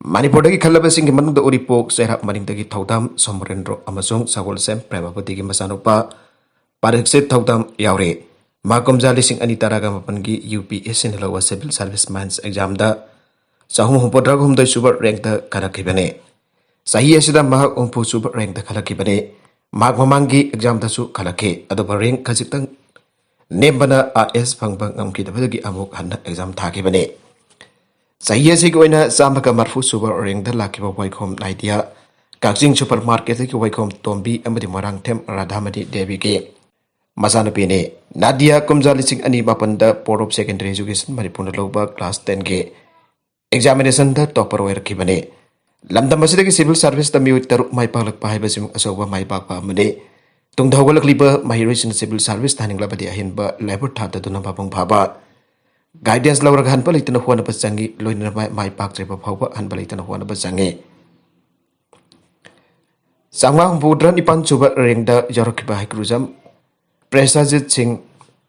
ꯃꯅꯤꯄꯨꯔꯗꯒꯤ ꯈꯜꯂꯕꯁꯤꯡꯒꯤ ꯃꯅꯨꯡꯗ ꯎꯔꯤꯄꯣꯛ, ꯆꯩꯔꯥꯛ ꯃꯅꯤꯡꯗꯒꯤ ꯊꯧꯗꯥꯝ ꯁꯣꯃꯣꯔꯦꯟꯗ꯭ꯔꯣ ꯑꯃꯁꯨꯡ ꯁꯒꯣꯜꯁꯦꯝ ꯄ꯭ꯔꯦꯃꯥꯕꯇꯤꯒꯤ ꯃꯆꯥꯅꯨꯄꯥ ꯄꯥꯔꯤꯛꯁꯤꯠ ꯊꯧꯗꯥꯝ ꯌꯥꯎꯔꯤ꯫ ꯃꯍꯥꯛ ꯀꯨꯝꯖꯥ ꯂꯤꯁꯤꯡ ꯑꯅꯤ ꯇꯔꯥꯒ ꯃꯥꯄꯟꯒꯤ UPSCꯅ ꯂꯧꯕ Civil Service Mains examꯗ ꯆꯍꯨꯝ ꯍꯨꯝꯐꯨꯇꯔꯥ ꯍꯨꯝꯗꯣꯏ ꯁꯨꯕ rankꯇ ꯈꯜꯂꯛꯈꯤꯕꯅꯤ꯫ ꯆꯍꯤ ꯑꯁꯤꯗ ꯃꯍꯥꯛ ꯍꯨꯝꯐꯨ ꯁꯨꯕ rankꯇ ꯈꯜꯂꯛꯈꯤꯕꯅꯤ꯫ ꯃꯍꯥꯛ ꯃꯃꯥꯡꯒꯤ examꯗꯁꯨ ꯈꯜꯂꯛꯈꯤ, ꯑꯗꯨꯕꯨ rank ꯈꯖꯤꯛꯇꯪ ꯅꯦꯝꯕꯅ IAS ꯐꯪꯕ ꯉꯝꯈꯤꯗꯕꯗꯒꯤ ꯑꯃꯨꯛ ꯍꯟꯅ exam ꯊꯥꯈꯤꯕꯅꯤ꯫ ꯆꯍꯤ ꯑꯁꯤꯒꯤ ꯑꯣꯏꯅ ꯆꯥꯝꯃꯒ ꯃꯔꯤꯐꯨ ꯁꯨꯕ rankꯇ ꯂꯥꯛꯈꯤꯕ ꯋꯥꯏꯈꯣꯝ ꯅꯥꯏꯗꯤꯌꯥ, ꯀꯛꯆꯤꯡ supermarketꯇꯒꯤ ꯋꯥꯏꯈꯣꯝ ꯇꯣꯝꯕꯤ ꯑꯃꯗꯤ ꯃꯣꯏꯔꯥꯡꯊꯦꯝ ꯔꯥꯙꯥꯃꯅꯤ ꯗꯦꯕꯤꯒꯤ ꯃꯆꯥꯅꯨꯄꯤꯅꯤ꯫ ꯅꯥꯗꯤꯌꯥ ꯀꯨꯝꯖꯥ ꯂꯤꯁꯤꯡ ꯑꯅꯤ ꯃꯥꯄꯟꯗ Board of Secondary Education ꯃꯅꯤꯄꯨꯔꯅ ꯂꯧꯕ class tenꯒꯤ examinationꯗ topper ꯑꯣꯏꯔꯛꯈꯤꯕꯅꯤ꯫ ꯂꯝꯗꯝ ꯑꯁꯤꯗꯒꯤ civil serviceꯇ ꯃꯤꯑꯣꯏ ꯇꯔꯨꯛ ꯃꯥꯏ ꯄꯥꯛꯂꯛꯄ ꯍꯥꯏꯕꯁꯤꯃꯨꯛ ꯑꯆꯧꯕ ꯃꯥꯏ ꯄꯥꯛꯄ ꯑꯃꯅꯤ꯫ ꯇꯨꯡꯗ ꯍꯧꯒꯠꯂꯛꯂꯤꯕ ꯃꯍꯩꯔꯣꯏꯁꯤꯡꯅ civil service ꯊꯥꯅꯤꯡꯂꯕꯗꯤ ꯑꯍꯦꯟꯕ ꯂꯥꯏꯕꯛ ꯊꯥꯗꯗꯨꯅ ꯃꯄꯨꯡ ꯐꯥꯕ guidance ꯂꯧꯔꯒ ꯍꯟꯕ ꯂꯩꯇꯅ ꯍꯣꯠꯅꯕ ꯆꯪꯏ, ꯂꯣꯏꯅꯅ ꯃꯥꯏ, ꯃꯥꯏ ꯄꯥꯛꯇ꯭ꯔꯤꯕ ꯐꯥꯎꯕ ꯍꯟꯕ ꯂꯩꯇꯅ ꯍꯣꯠꯅꯕ ꯆꯪꯏ꯫ ꯆꯥꯝꯃꯉꯥ ꯍꯨꯝꯐꯨꯇꯔꯥ ꯅꯤꯄꯥꯟ ꯁꯨꯕ rankꯇ ꯌꯥꯎꯔꯛꯈꯤꯕ ꯍꯩꯀ꯭ꯔꯨꯖꯝ ꯄ꯭ꯔꯦꯁꯥꯖꯤꯠ ꯁꯤꯡ,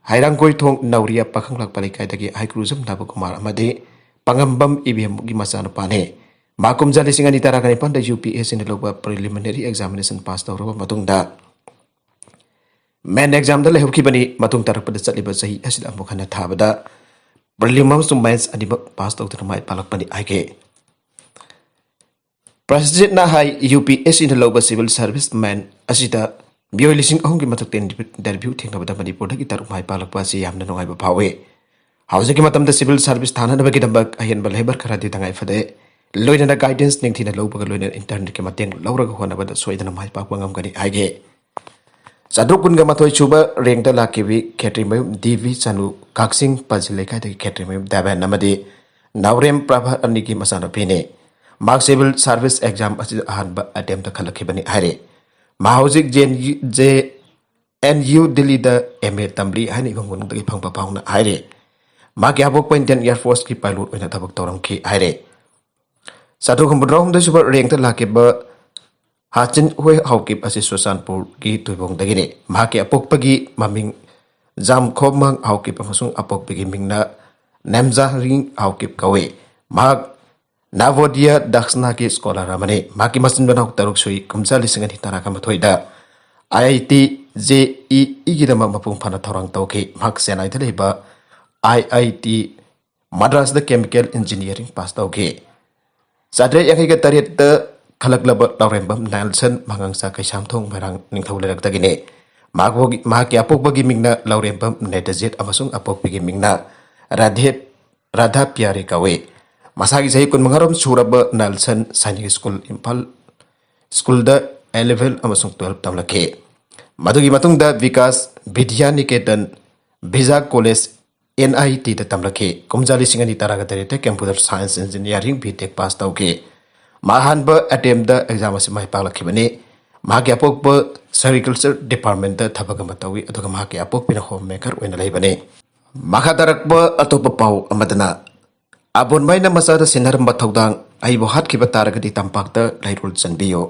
ꯍꯩꯔꯥꯡꯒꯣꯏꯊꯣꯡ ꯅꯧꯔꯤꯌꯥ ꯄꯥꯈꯪꯂꯥꯛꯄ ꯂꯩꯀꯥꯏꯗꯒꯤ ꯍꯩꯀ꯭ꯔꯨꯖꯝ ꯅꯕꯀꯨꯃꯥꯔ ꯑꯃꯗꯤ ꯄꯥꯉꯝꯕꯝ ꯏꯕꯦꯝꯒꯤ ꯃꯆꯥꯅꯨꯄꯥꯅꯤ꯫ ꯃꯍꯥꯛ ꯀꯨꯝꯖꯥ ꯂꯤꯁꯤꯡ ꯑꯅꯤ ꯇꯔꯥꯒ ꯅꯤꯄꯥꯟꯗ UPSCꯅ ꯂꯧꯕ preliminary examination pass ꯇꯧꯔꯕ ꯃꯇꯨꯡꯗ main examꯗ ꯂꯩꯍꯧꯈꯤꯕꯅꯤ꯫ ꯃꯇꯨꯡ ꯇꯥꯔꯛꯄꯗ ꯆꯠꯂꯤꯕ ꯆꯍꯤ ꯑꯁꯤꯗ ꯑꯃꯨꯛ ꯍꯟꯅ ꯊꯥꯕꯗ prelim ꯑꯃꯁꯨꯡ mains ꯑꯅꯤꯃꯛ pass ꯇꯧꯗꯨꯅ ꯃꯥꯏ ꯄꯥꯛꯂꯛꯄꯅꯤ ꯍꯥꯏꯈꯤ꯫ ꯄ꯭ꯔꯁꯤꯗꯦꯟꯅ ꯍꯥꯏ, UPSCꯅ ꯂꯧꯕ civil service main ꯑꯁꯤꯗ ꯃꯤꯑꯣꯏ ꯂꯤꯁꯤꯡ ꯑꯍꯨꯝꯒꯤ ꯃꯊꯛꯇ interview ꯊꯦꯡꯅꯕꯗ ꯃꯅꯤꯄꯨꯔꯗꯒꯤ ꯇꯔꯨꯛ ꯃꯥꯏ ꯄꯥꯛꯂꯛꯄ ꯑꯁꯤ ꯌꯥꯝꯅ ꯅꯨꯡꯉꯥꯏꯕ ꯐꯥꯎꯏ꯫ ꯍꯧꯖꯤꯛꯀꯤ ꯃꯇꯝꯗ civil service ꯊꯥꯅꯅꯕꯒꯤꯗꯃꯛ ꯑꯍꯦꯟꯕ ꯂꯥꯏꯕꯛ ꯈꯔꯗꯤ ꯇꯉꯥꯏ ꯐꯗꯦ꯫ ꯂꯣꯏꯅꯅ guidance ꯅꯤꯡꯊꯤꯅ ꯂꯧꯕꯒ ꯂꯣꯏꯅꯅ internꯒꯤ ꯃꯇꯦꯡ ꯂꯧꯔꯒ ꯍꯣꯠꯅꯕꯗ ꯁꯣꯏꯗꯅ ꯃꯥꯏ ꯄꯥꯛꯄ ꯉꯝꯒꯅꯤ ꯍꯥꯏꯈꯤ꯫ ꯆꯥꯇ꯭ꯔꯨꯛ ꯀꯨꯟꯒ ꯃꯥꯊꯣꯏ ꯁꯨꯕ rankꯇ ꯂꯥꯛꯈꯤꯕꯤ ꯈꯦꯇ꯭ꯔꯤꯃꯌꯨꯝ DV ꯆꯅꯨ, ꯀꯛꯆꯤꯡ ꯄꯥꯖꯤ ꯂꯩꯀꯥꯏꯗꯒꯤ ꯈꯦꯇ꯭ꯔꯤꯃꯌꯨꯝ ꯗꯦꯕꯦꯟ ꯑꯃꯗꯤ ꯅꯥꯎꯔꯦꯝ ꯄ꯭ꯔꯚꯥ ꯑꯅꯤꯒꯤ ꯃꯆꯥꯅꯨꯄꯤꯅꯤ꯫ ꯃꯍꯥꯛ civil service exam ꯑꯁꯤꯗ ꯑꯍꯥꯟꯕ attemptꯇ ꯈꯜꯂꯛꯈꯤꯕꯅꯤ ꯍꯥꯏꯔꯤ꯫ ꯃꯍꯥꯛ ꯍꯧꯖꯤꯛ JNU, JNU ꯗꯤꯜꯂꯤꯗ MA ꯇꯝꯂꯤ ꯍꯥꯏꯅ ꯏꯃꯨꯡ ꯃꯅꯨꯡꯗꯒꯤ ꯐꯪꯕ ꯄꯥꯎꯅ ꯍꯥꯏꯔꯤ꯫ ꯃꯍꯥꯛꯀꯤ ꯑꯄꯣꯛꯄ Indian Air Force ꯀꯤ pilot ꯑꯣꯏꯅ ꯊꯕꯛ ꯇꯧꯔꯝꯈꯤ ꯍꯥꯏꯔꯦ꯫ ꯆꯥꯇ꯭ꯔꯨꯛ ꯍꯨꯝꯐꯨꯇꯔꯥꯍꯨꯝꯗꯣꯏ ꯁꯨꯕ rank ꯇ ꯂꯥꯛꯈꯤꯕ ꯍꯥꯆꯤꯟ ꯍꯨꯏ ꯍꯥꯎꯀꯤꯞ ꯑꯁꯤ ꯆꯨꯔꯆꯥꯟꯄꯨꯔꯒꯤ ꯇꯨꯏꯕꯣꯡꯗꯒꯤꯅꯤ꯫ ꯃꯍꯥꯛꯀꯤ ꯑꯄꯣꯛꯄꯒꯤ ꯃꯃꯤꯡ ꯖꯥꯝꯈꯣꯃꯥꯡ ꯍꯥꯎꯀꯤꯞ ꯑꯃꯁꯨꯡ ꯑꯄꯣꯛꯄꯒꯤ ꯃꯤꯡꯅ ꯅꯦꯝꯖꯥꯔꯤꯡ ꯍꯥꯎꯀꯤꯞ ꯀꯧꯏ꯫ ꯃꯍꯥꯛ ꯅꯥꯚꯣꯗꯤꯌꯥ ꯗꯥꯛꯁꯅꯥꯒꯤ scholar ꯑꯃꯅꯤ꯫ ꯃꯍꯥꯛꯀꯤ ꯃꯆꯤꯟ ꯃꯅꯥꯎ ꯇꯔꯨꯛ ꯁꯨꯏ꯫ ꯀꯨꯝꯖꯥ ꯂꯤꯁꯤꯡ ꯑꯅꯤ ꯇꯔꯥꯒ ꯃꯥꯊꯣꯏꯗ IIT JEE ꯒꯤꯗꯃꯛ ꯃꯄꯨꯡ ꯐꯥꯅ ꯊꯧꯔꯥꯡ ꯇꯧꯈꯤ꯫ ꯃꯍꯥꯛ ꯆꯦꯟꯅꯥꯏꯗ ꯂꯩꯕ IIT ꯃꯗ꯭ꯔꯥꯁꯇ chemical engineering pass ꯇꯧꯈꯤ꯫ ꯆꯥꯇ꯭ꯔꯦꯠ ꯌꯥꯡꯈꯩꯒ ꯇꯔꯦꯠꯇ ꯈꯜꯂꯛꯂꯕ ꯂꯥꯎꯔꯦꯝꯕꯝ ꯅꯦꯜꯁꯟ ꯃꯉꯥꯡꯆꯥ ꯀꯩꯁꯥꯝꯊꯣꯡ ꯃꯣꯏꯔꯥꯡ ꯅꯤꯡꯊꯧ ꯂꯩꯔꯛꯇꯒꯤꯅꯤ꯫ ꯃꯍꯥꯛꯄꯨꯒꯤ-, ꯃꯍꯥꯛꯀꯤ ꯑꯄꯣꯛꯄꯒꯤ ꯃꯤꯡꯅ ꯂꯥꯎꯔꯦꯝꯕꯝ ꯅꯦꯇꯖꯤꯠ ꯑꯃꯁꯨꯡ ꯑꯄꯣꯛꯄꯤꯒꯤ ꯃꯤꯡꯅ ꯔꯥꯙꯦ, ꯔꯥꯙꯥ ꯄꯤꯌꯥꯔꯤ ꯀꯧꯏ꯫ ꯃꯁꯥꯒꯤ ꯆꯍꯤ ꯀꯨꯟꯃꯉꯥꯔꯣꯝ ꯁꯨꯔꯕ ꯅꯦꯜꯁꯟ ꯁꯥꯏꯅꯤꯛ ꯁ꯭ꯀꯨꯜ ꯏꯝꯐꯥꯜ ꯁ꯭ꯀꯨꯜꯗ A level ꯑꯃꯁꯨꯡ twelve ꯇꯝꯂꯛꯈꯤ꯫ ꯃꯗꯨꯒꯤ ꯃꯇꯨꯡꯗ ꯕꯤꯀꯥꯁ ꯕꯤꯗ꯭ꯌꯥꯅꯤꯀꯦꯇꯟ ꯕꯤꯖꯥ ꯀꯣꯂꯦꯖ NIT ꯗ ꯇꯝꯂꯛꯈꯤ꯫ ꯀꯨꯝꯖꯥ ꯂꯤꯁꯤꯡ ꯑꯅꯤ ꯇꯔꯥꯒ ꯇꯔꯦꯠꯇ computer science engineering B Tech pass ꯇꯧꯈꯤ꯫ ꯃꯍꯥꯛ ꯑꯍꯥꯟꯕ attempt ꯗ exam ꯑꯁꯤ ꯃꯥꯏ ꯄꯥꯛꯂꯛꯈꯤꯕꯅꯤ꯫ ꯃꯍꯥꯛꯀꯤ ꯑꯄꯣꯛꯄ sericulture department ꯗ ꯊꯕꯛ ꯑꯃ ꯇꯧꯏ, ꯑꯗꯨꯒ ꯃꯍꯥꯛꯀꯤ ꯑꯄꯣꯛꯄꯤꯅ home maker ꯑꯣꯏꯅ ꯂꯩꯕꯅꯤ꯫ ꯃꯈꯥ ꯇꯥꯔꯛꯄ ꯑꯇꯣꯞꯄ ꯄꯥꯎ ꯑꯃꯗꯅ, ꯑꯕꯣꯟꯃꯩꯅ ꯃꯆꯥꯗ ꯁꯤꯟꯅꯔꯝꯕ ꯊꯧꯗꯥꯡ, ꯑꯩꯕꯨ ꯍꯥꯠꯈꯤꯕ ꯇꯥꯔꯒꯗꯤ ꯇꯝꯄꯥꯛꯇ ꯂꯩꯔꯣꯜ ꯆꯟꯕꯤꯌꯨ꯫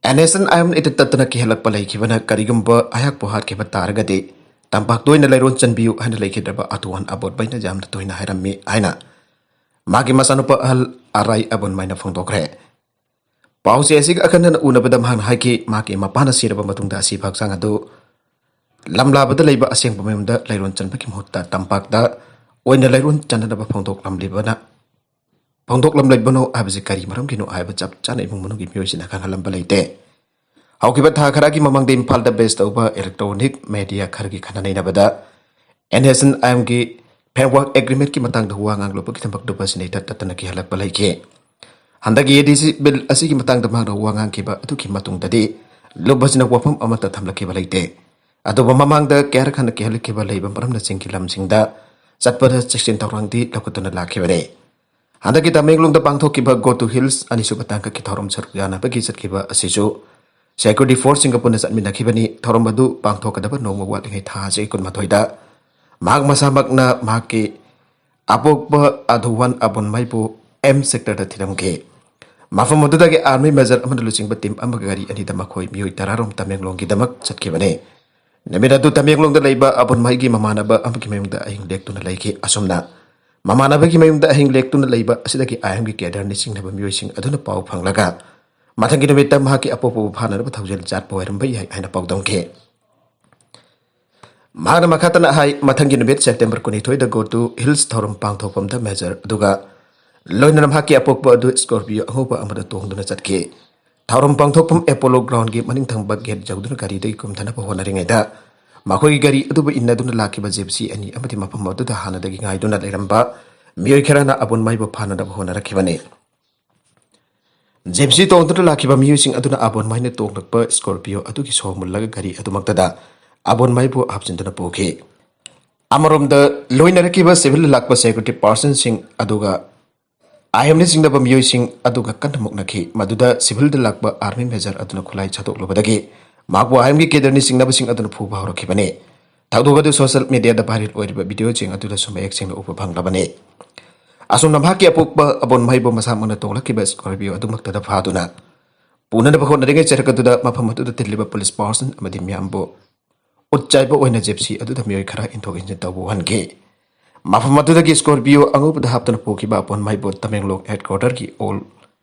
NSCN IM ꯏꯇꯠ ꯇꯠꯇꯅ ꯀꯤꯍꯜꯂꯛꯄ ꯂꯩꯈꯤꯕꯅ, ꯀꯔꯤꯒꯨꯝꯕ ꯑꯩꯍꯥꯛꯄꯨ ꯍꯥꯠꯈꯤꯕ ꯇꯥꯔꯒꯗꯤ ꯇꯝꯄꯥꯛꯇ ꯑꯣꯏꯅ ꯂꯩꯔꯣꯜ ꯆꯟꯕꯤꯌꯨ ꯍꯥꯏꯅ ꯂꯩꯈꯤꯗ꯭ꯔꯕ ꯑꯇꯨꯋꯥꯟ ꯑꯕꯣꯠꯃꯩꯅ ꯌꯥꯝꯅ ꯇꯣꯏꯅ ꯍꯥꯏꯔꯝꯃꯤ ꯍꯥꯏꯅ ꯃꯥꯒꯤ ꯃꯆꯥꯅꯨꯄꯥ ꯑꯍꯜ ꯑꯔꯥꯏ ꯑꯕꯣꯟꯃꯩꯅ ꯐꯣꯡꯗꯣꯛꯈ꯭ꯔꯦ꯫ ꯄꯥꯎꯆꯦ ꯑꯁꯤꯒ ꯑꯈꯟꯅꯅ ꯎꯅꯕꯗ ꯃꯍꯥꯛꯅ ꯍꯥꯏꯈꯤ, ꯃꯍꯥꯛꯀꯤ ꯃꯄꯥꯅ ꯁꯤꯔꯕ ꯃꯇꯨꯡꯗ ꯑꯁꯤꯕ ꯍꯛꯆꯥꯡ ꯑꯗꯨ ꯂꯝꯂꯥꯕꯗ ꯂꯩꯕ ꯑꯁꯦꯡꯕ ꯃꯌꯨꯝꯗ ꯂꯩꯔꯣꯟ ꯆꯟꯕꯒꯤ ꯃꯍꯨꯠꯇ ꯇꯝꯄꯥꯛꯇ ꯑꯣꯏꯅ ꯂꯩꯔꯣꯟ ꯆꯟꯅꯅꯕ ꯐꯣꯡꯗꯣꯛꯂꯝꯂꯤꯕꯅ, ꯐꯣꯡꯗꯣꯛꯂꯝꯂꯤꯕꯅꯣ ꯍꯥꯏꯕꯁꯤ ꯀꯔꯤ ꯃꯔꯝꯒꯤꯅꯣ ꯍꯥꯏꯕ ꯆꯞ ꯆꯥꯅ ꯏꯃꯨꯡ ꯃꯅꯨꯡꯒꯤ ꯃꯤꯑꯣꯏꯁꯤꯡꯅ ꯈꯪꯍꯜꯂꯝꯕ ꯂꯩꯇꯦ꯫ ꯍꯧꯈꯤꯕ ꯊꯥ ꯈꯔꯒꯤ ꯃꯃꯥꯡꯗ ꯏꯝꯐꯥꯜꯗ base ꯇꯧꯕ electronic media ꯈꯔꯒꯤ ꯈꯟꯅ ꯅꯩꯅꯕꯗ NSCN IM ꯒꯤ framework agreement ꯀꯤ ꯃꯇꯥꯡꯗ ꯋꯥ ꯉꯥꯡꯂꯨꯕꯒꯤꯗꯃꯛ ꯂꯨꯕꯁꯤꯡꯅ ꯏꯇꯠ ꯇꯠꯇꯅ ꯀꯤꯍꯜꯂꯛꯄ ꯂꯩꯈꯤ꯫ ꯍꯟꯗꯛꯀꯤ ADC bill ꯑꯁꯤꯒꯤ ꯃꯇꯥꯡꯗ ꯃꯍꯥꯛꯅ ꯋꯥ ꯉꯥꯡꯈꯤꯕ ꯑꯗꯨꯒꯤ ꯃꯇꯨꯡꯗꯗꯤ ꯂꯨꯕꯁꯤꯡꯅ ꯋꯥꯐꯝ ꯑꯃꯠꯇ ꯊꯝꯂꯛꯈꯤꯕ ꯂꯩꯇꯦ꯫ ꯑꯗꯨꯕꯨ ꯃꯃꯥꯡꯗ ꯀꯌꯥꯔꯛ ꯍꯟꯅ ꯀꯤꯍꯜꯂꯛꯈꯤꯕ ꯂꯩꯕ ꯃꯔꯝꯅ ꯆꯤꯡꯒꯤ ꯂꯝꯁꯤꯡꯗ ꯆꯠꯄꯗ ꯆꯦꯛꯁꯤꯟ ꯊꯧꯔꯥꯡꯗꯤ ꯂꯧꯈꯠꯇꯨꯅ ꯂꯥꯛꯈꯤꯕꯅꯤ꯫ ꯍꯟꯗꯛꯀꯤ ꯇꯃꯦꯡꯂꯣꯡꯗ ꯄꯥꯡꯊꯣꯛꯈꯤꯕ Go to Hills ꯑꯅꯤꯁꯨꯕ ꯇꯥꯡꯀꯛꯀꯤ ꯊꯧꯔꯝ ꯁꯔꯨꯛ ꯌꯥꯅꯕꯒꯤ ꯆꯠꯈꯤꯕ ꯑꯁꯤꯁꯨ security force ꯁꯤꯡꯒ ꯄꯨꯟꯅ ꯆꯠꯃꯤꯟꯅꯈꯤꯕꯅꯤ꯫ ꯊꯧꯔꯝ ꯑꯗꯨ ꯄꯥꯡꯊꯣꯛꯀꯗꯕ ꯅꯣꯡꯃ ꯋꯥꯠꯂꯤꯉꯩ ꯊꯥ ꯑꯁꯤꯒꯤ ꯀꯨꯟꯃꯥꯊꯣꯏꯗ ꯃꯍꯥꯛ ꯃꯁꯥꯃꯛꯅ ꯃꯍꯥꯛꯀꯤ ꯑꯄꯣꯛꯄ ꯑꯙꯨꯋꯥꯟ ꯑꯕꯣꯟꯃꯥꯏꯕꯨ ꯑꯦꯝ ꯁꯦꯛꯇꯔꯗ ꯊꯤꯔꯝꯈꯤ꯫ ꯃꯐꯝ ꯑꯗꯨꯗꯒꯤ ꯑꯥꯔꯃꯤ ꯃꯦꯖꯔ ꯑꯃꯅ ꯂꯨꯆꯤꯡꯕ ꯇꯤꯝ ꯑꯃꯒ ꯒꯥꯔꯤ ꯑꯅꯤꯗ ꯃꯈꯣꯏ ꯃꯤꯑꯣꯏ ꯇꯔꯥꯔꯣꯝ ꯇꯃꯦꯡꯂꯣꯡꯒꯤꯗꯃꯛ ꯆꯠꯈꯤꯕꯅꯤ꯫ ꯅꯨꯃꯤꯠ ꯑꯗꯨ ꯇꯃꯦꯡꯂꯣꯡꯗ ꯂꯩꯕ ꯑꯕꯣꯟꯃꯥꯏꯒꯤ ꯃꯃꯥꯟꯅꯕ ꯑꯃꯒꯤ ꯃꯌꯨꯝꯗ ꯑꯍꯤꯡ ꯂꯦꯛꯇꯨꯅ ꯂꯩꯈꯤ꯫ ꯑꯁꯨꯝꯅ ꯃꯃꯥꯟꯅꯕꯒꯤ ꯃꯌꯨꯝꯗ ꯑꯍꯤꯡ ꯂꯦꯛꯇꯨꯅ ꯂꯩꯕ ꯑꯁꯤꯗꯒꯤ ꯑꯥꯏ ꯑꯦꯝꯒꯤ ꯀꯦꯗꯔꯅ ꯆꯤꯡꯅꯕ ꯃꯤꯑꯣꯏꯁꯤꯡ ꯑꯗꯨꯅ ꯄꯥꯎ ꯐꯪꯂꯒ ꯃꯊꯪꯒꯤ ꯅꯨꯃꯤꯠꯇ ꯃꯍꯥꯛꯀꯤ ꯑꯄꯣꯛꯄꯕꯨ ꯐꯥꯅꯅꯕ ꯊꯧꯖꯤꯜ ꯆꯠꯄ ꯑꯣꯏꯔꯝꯕ ꯌꯥꯏ ꯍꯥꯏꯅ ꯄꯥꯎꯗꯝꯈꯤ꯫ ꯃꯍꯥꯛꯅ ꯃꯈꯥ ꯇꯥꯅ ꯍꯥꯏ, ꯃꯊꯪꯒꯤ ꯅꯨꯃꯤꯠ ꯁꯦꯞꯇꯦꯝꯕꯔ ꯀꯨꯟꯅꯤꯊꯣꯏꯗ ꯒꯣ ꯇꯨ ꯍꯤꯜꯁ ꯊꯧꯔꯝ ꯄꯥꯡꯊꯣꯛꯐꯝꯗ ꯃꯦꯖꯔ ꯑꯗꯨꯒ ꯂꯣꯏꯅꯅ ꯃꯍꯥꯛꯀꯤ ꯑꯄꯣꯛꯄ ꯑꯗꯨ ꯁ꯭ꯀꯣꯔꯄꯤꯌꯣ ꯑꯉꯧꯕ ꯑꯃꯗ ꯇꯣꯡꯗꯨꯅ ꯆꯠꯈꯤ꯫ ꯊꯧꯔꯝ ꯄꯥꯡꯊꯣꯛꯐꯝ ꯑꯦꯄꯣꯂꯣ ꯒ꯭ꯔꯥꯎꯟꯒꯤ ꯃꯅꯤꯡ ꯊꯪꯕ ꯒꯦꯠ ꯌꯧꯗꯨꯅ ꯒꯥꯔꯤꯗꯒꯤ ꯀꯨꯝꯊꯅꯕ ꯍꯣꯠꯅꯔꯤꯉꯩꯗ ꯃꯈꯣꯏꯒꯤ ꯒꯥꯔꯤ ꯑꯗꯨꯕꯨ ꯏꯟꯅꯗꯨꯅ ꯂꯥꯛꯈꯤꯕ ꯖꯤꯞꯁꯤ ꯑꯅꯤ ꯑꯃꯗꯤ ꯃꯐꯝ ꯑꯗꯨꯗ ꯍꯥꯟꯅꯗꯒꯤ ꯉꯥꯏꯗꯨꯅ ꯂꯩꯔꯝꯕ ꯃꯤꯑꯣꯏ ꯈꯔꯅ ꯑꯕꯣꯟꯃꯥꯏꯕꯨ ꯐꯥꯅꯅꯕ ꯍꯣꯠꯅꯔꯛꯈꯤꯕꯅꯤ꯫ ꯖꯤꯞꯁꯤ ꯇꯣꯡꯗꯨꯅ ꯂꯥꯛꯈꯤꯕ ꯃꯤꯑꯣꯏꯁꯤꯡ ꯑꯗꯨꯅ ꯑꯕꯣꯟꯃꯥꯏꯅ ꯇꯣꯡꯂꯛꯄ ꯁ꯭ꯀꯣꯔꯄꯤꯌꯣ ꯑꯗꯨꯒꯤ ꯁꯣ ꯃꯨꯜꯂꯒ ꯒꯥꯔꯤ ꯑꯗꯨꯃꯛꯇꯗ ꯑꯕꯣꯟꯃꯥꯏꯕꯨ ꯍꯥꯞꯆꯤꯟꯗꯨꯅ ꯄꯨꯈꯤ꯫ ꯑꯃꯔꯣꯝꯗ ꯂꯣꯏꯅꯔꯛꯈꯤꯕ ꯁꯤꯚꯤꯜꯗ ꯂꯥꯛꯄ ꯁꯦꯀ꯭ꯌꯨꯔꯤꯇꯤ ꯄꯥꯔꯁꯟꯁꯤꯡ ꯑꯗꯨꯒ ꯑꯥꯏ ꯑꯦꯝꯅ ꯆꯤꯡꯅꯕ ꯃꯤꯑꯣꯏꯁꯤꯡ ꯑꯗꯨꯒ ꯀꯟꯅ ꯃꯨꯛꯅꯈꯤ꯫ ꯃꯗꯨꯗ ꯁꯤꯚꯤꯜꯗ ꯂꯥꯛꯄ ꯑꯥꯔꯃꯤ ꯃꯦꯖꯔ ꯑꯗꯨꯅ ꯈꯨꯠꯂꯥꯏ ꯁꯥꯗꯣꯛꯂꯨꯕꯗꯒꯤ ꯃꯍꯥꯛꯄꯨ ꯑꯥꯏ ꯑꯦꯝꯒꯤ ꯀꯦꯗꯔꯅ ꯆꯤꯡꯅꯕꯁꯤꯡ ꯑꯗꯨꯅ ꯐꯨꯕ ꯍꯧꯔꯛꯈꯤꯕꯅꯤ꯫ ꯊꯧꯗꯣꯛ ꯑꯗꯨ ꯁꯣꯁꯤꯌꯦꯜ ꯃꯤꯗꯤꯌꯥꯗ ꯚꯥꯏꯔꯦꯜ ꯑꯣꯏꯔꯤꯕ ꯚꯤꯗꯤꯑꯣꯁꯤꯡ ꯑꯗꯨꯗꯁꯨ ꯃꯌꯦꯛ ꯁꯦꯡꯅ ꯎꯕ ꯐꯪꯂꯕꯅꯤ꯫ ꯑꯁꯨꯝꯅ ꯃꯍꯥꯛꯀꯤ ꯑꯄꯣꯛꯄ ꯑꯕꯣꯟꯃꯥꯏꯕꯨ ꯃꯁꯥꯃꯛꯅ ꯇꯣꯡꯂꯛꯈꯤꯕ ꯁ꯭ꯀꯣꯔꯄꯤꯌꯣ ꯑꯗꯨꯃꯛꯇꯗ ꯐꯥꯗꯨꯅ ꯄꯨꯅꯅꯕ ꯍꯣꯠꯅꯔꯤꯉꯩ ꯆꯔꯛ ꯑꯗꯨꯗ ꯃꯐꯝ ꯑꯗꯨꯗ ꯇꯤꯜꯂꯤꯕ ꯄꯨꯂꯤꯁ ꯄꯥꯔꯁꯟ ꯑꯃꯗꯤ ꯃꯤꯌꯥꯝꯕꯨ ꯎꯠ ꯆꯥꯏꯕ ꯑꯣꯏꯅ ꯖꯤꯞꯁꯤ ꯑꯗꯨꯗ ꯃꯤꯑꯣꯏ ꯈꯔ ꯏꯟꯊꯣꯛ ꯏꯟꯁꯤꯟ ꯇꯧꯕ ꯎꯍꯟꯈꯤ꯫ ꯃꯐꯝ ꯑꯗꯨꯗꯒꯤ ꯁ꯭ꯀꯣꯔꯄꯤꯌꯣ ꯑꯉꯧꯕꯗ ꯍꯥꯞꯇꯨꯅ ꯄꯨꯈꯤꯕ ꯑꯕꯣꯟꯃꯥꯏꯕꯨ ꯇꯃꯦꯡꯂꯣꯡ ꯍꯦꯗꯀ꯭ꯋꯥꯇꯔꯒꯤ ꯑꯣꯜ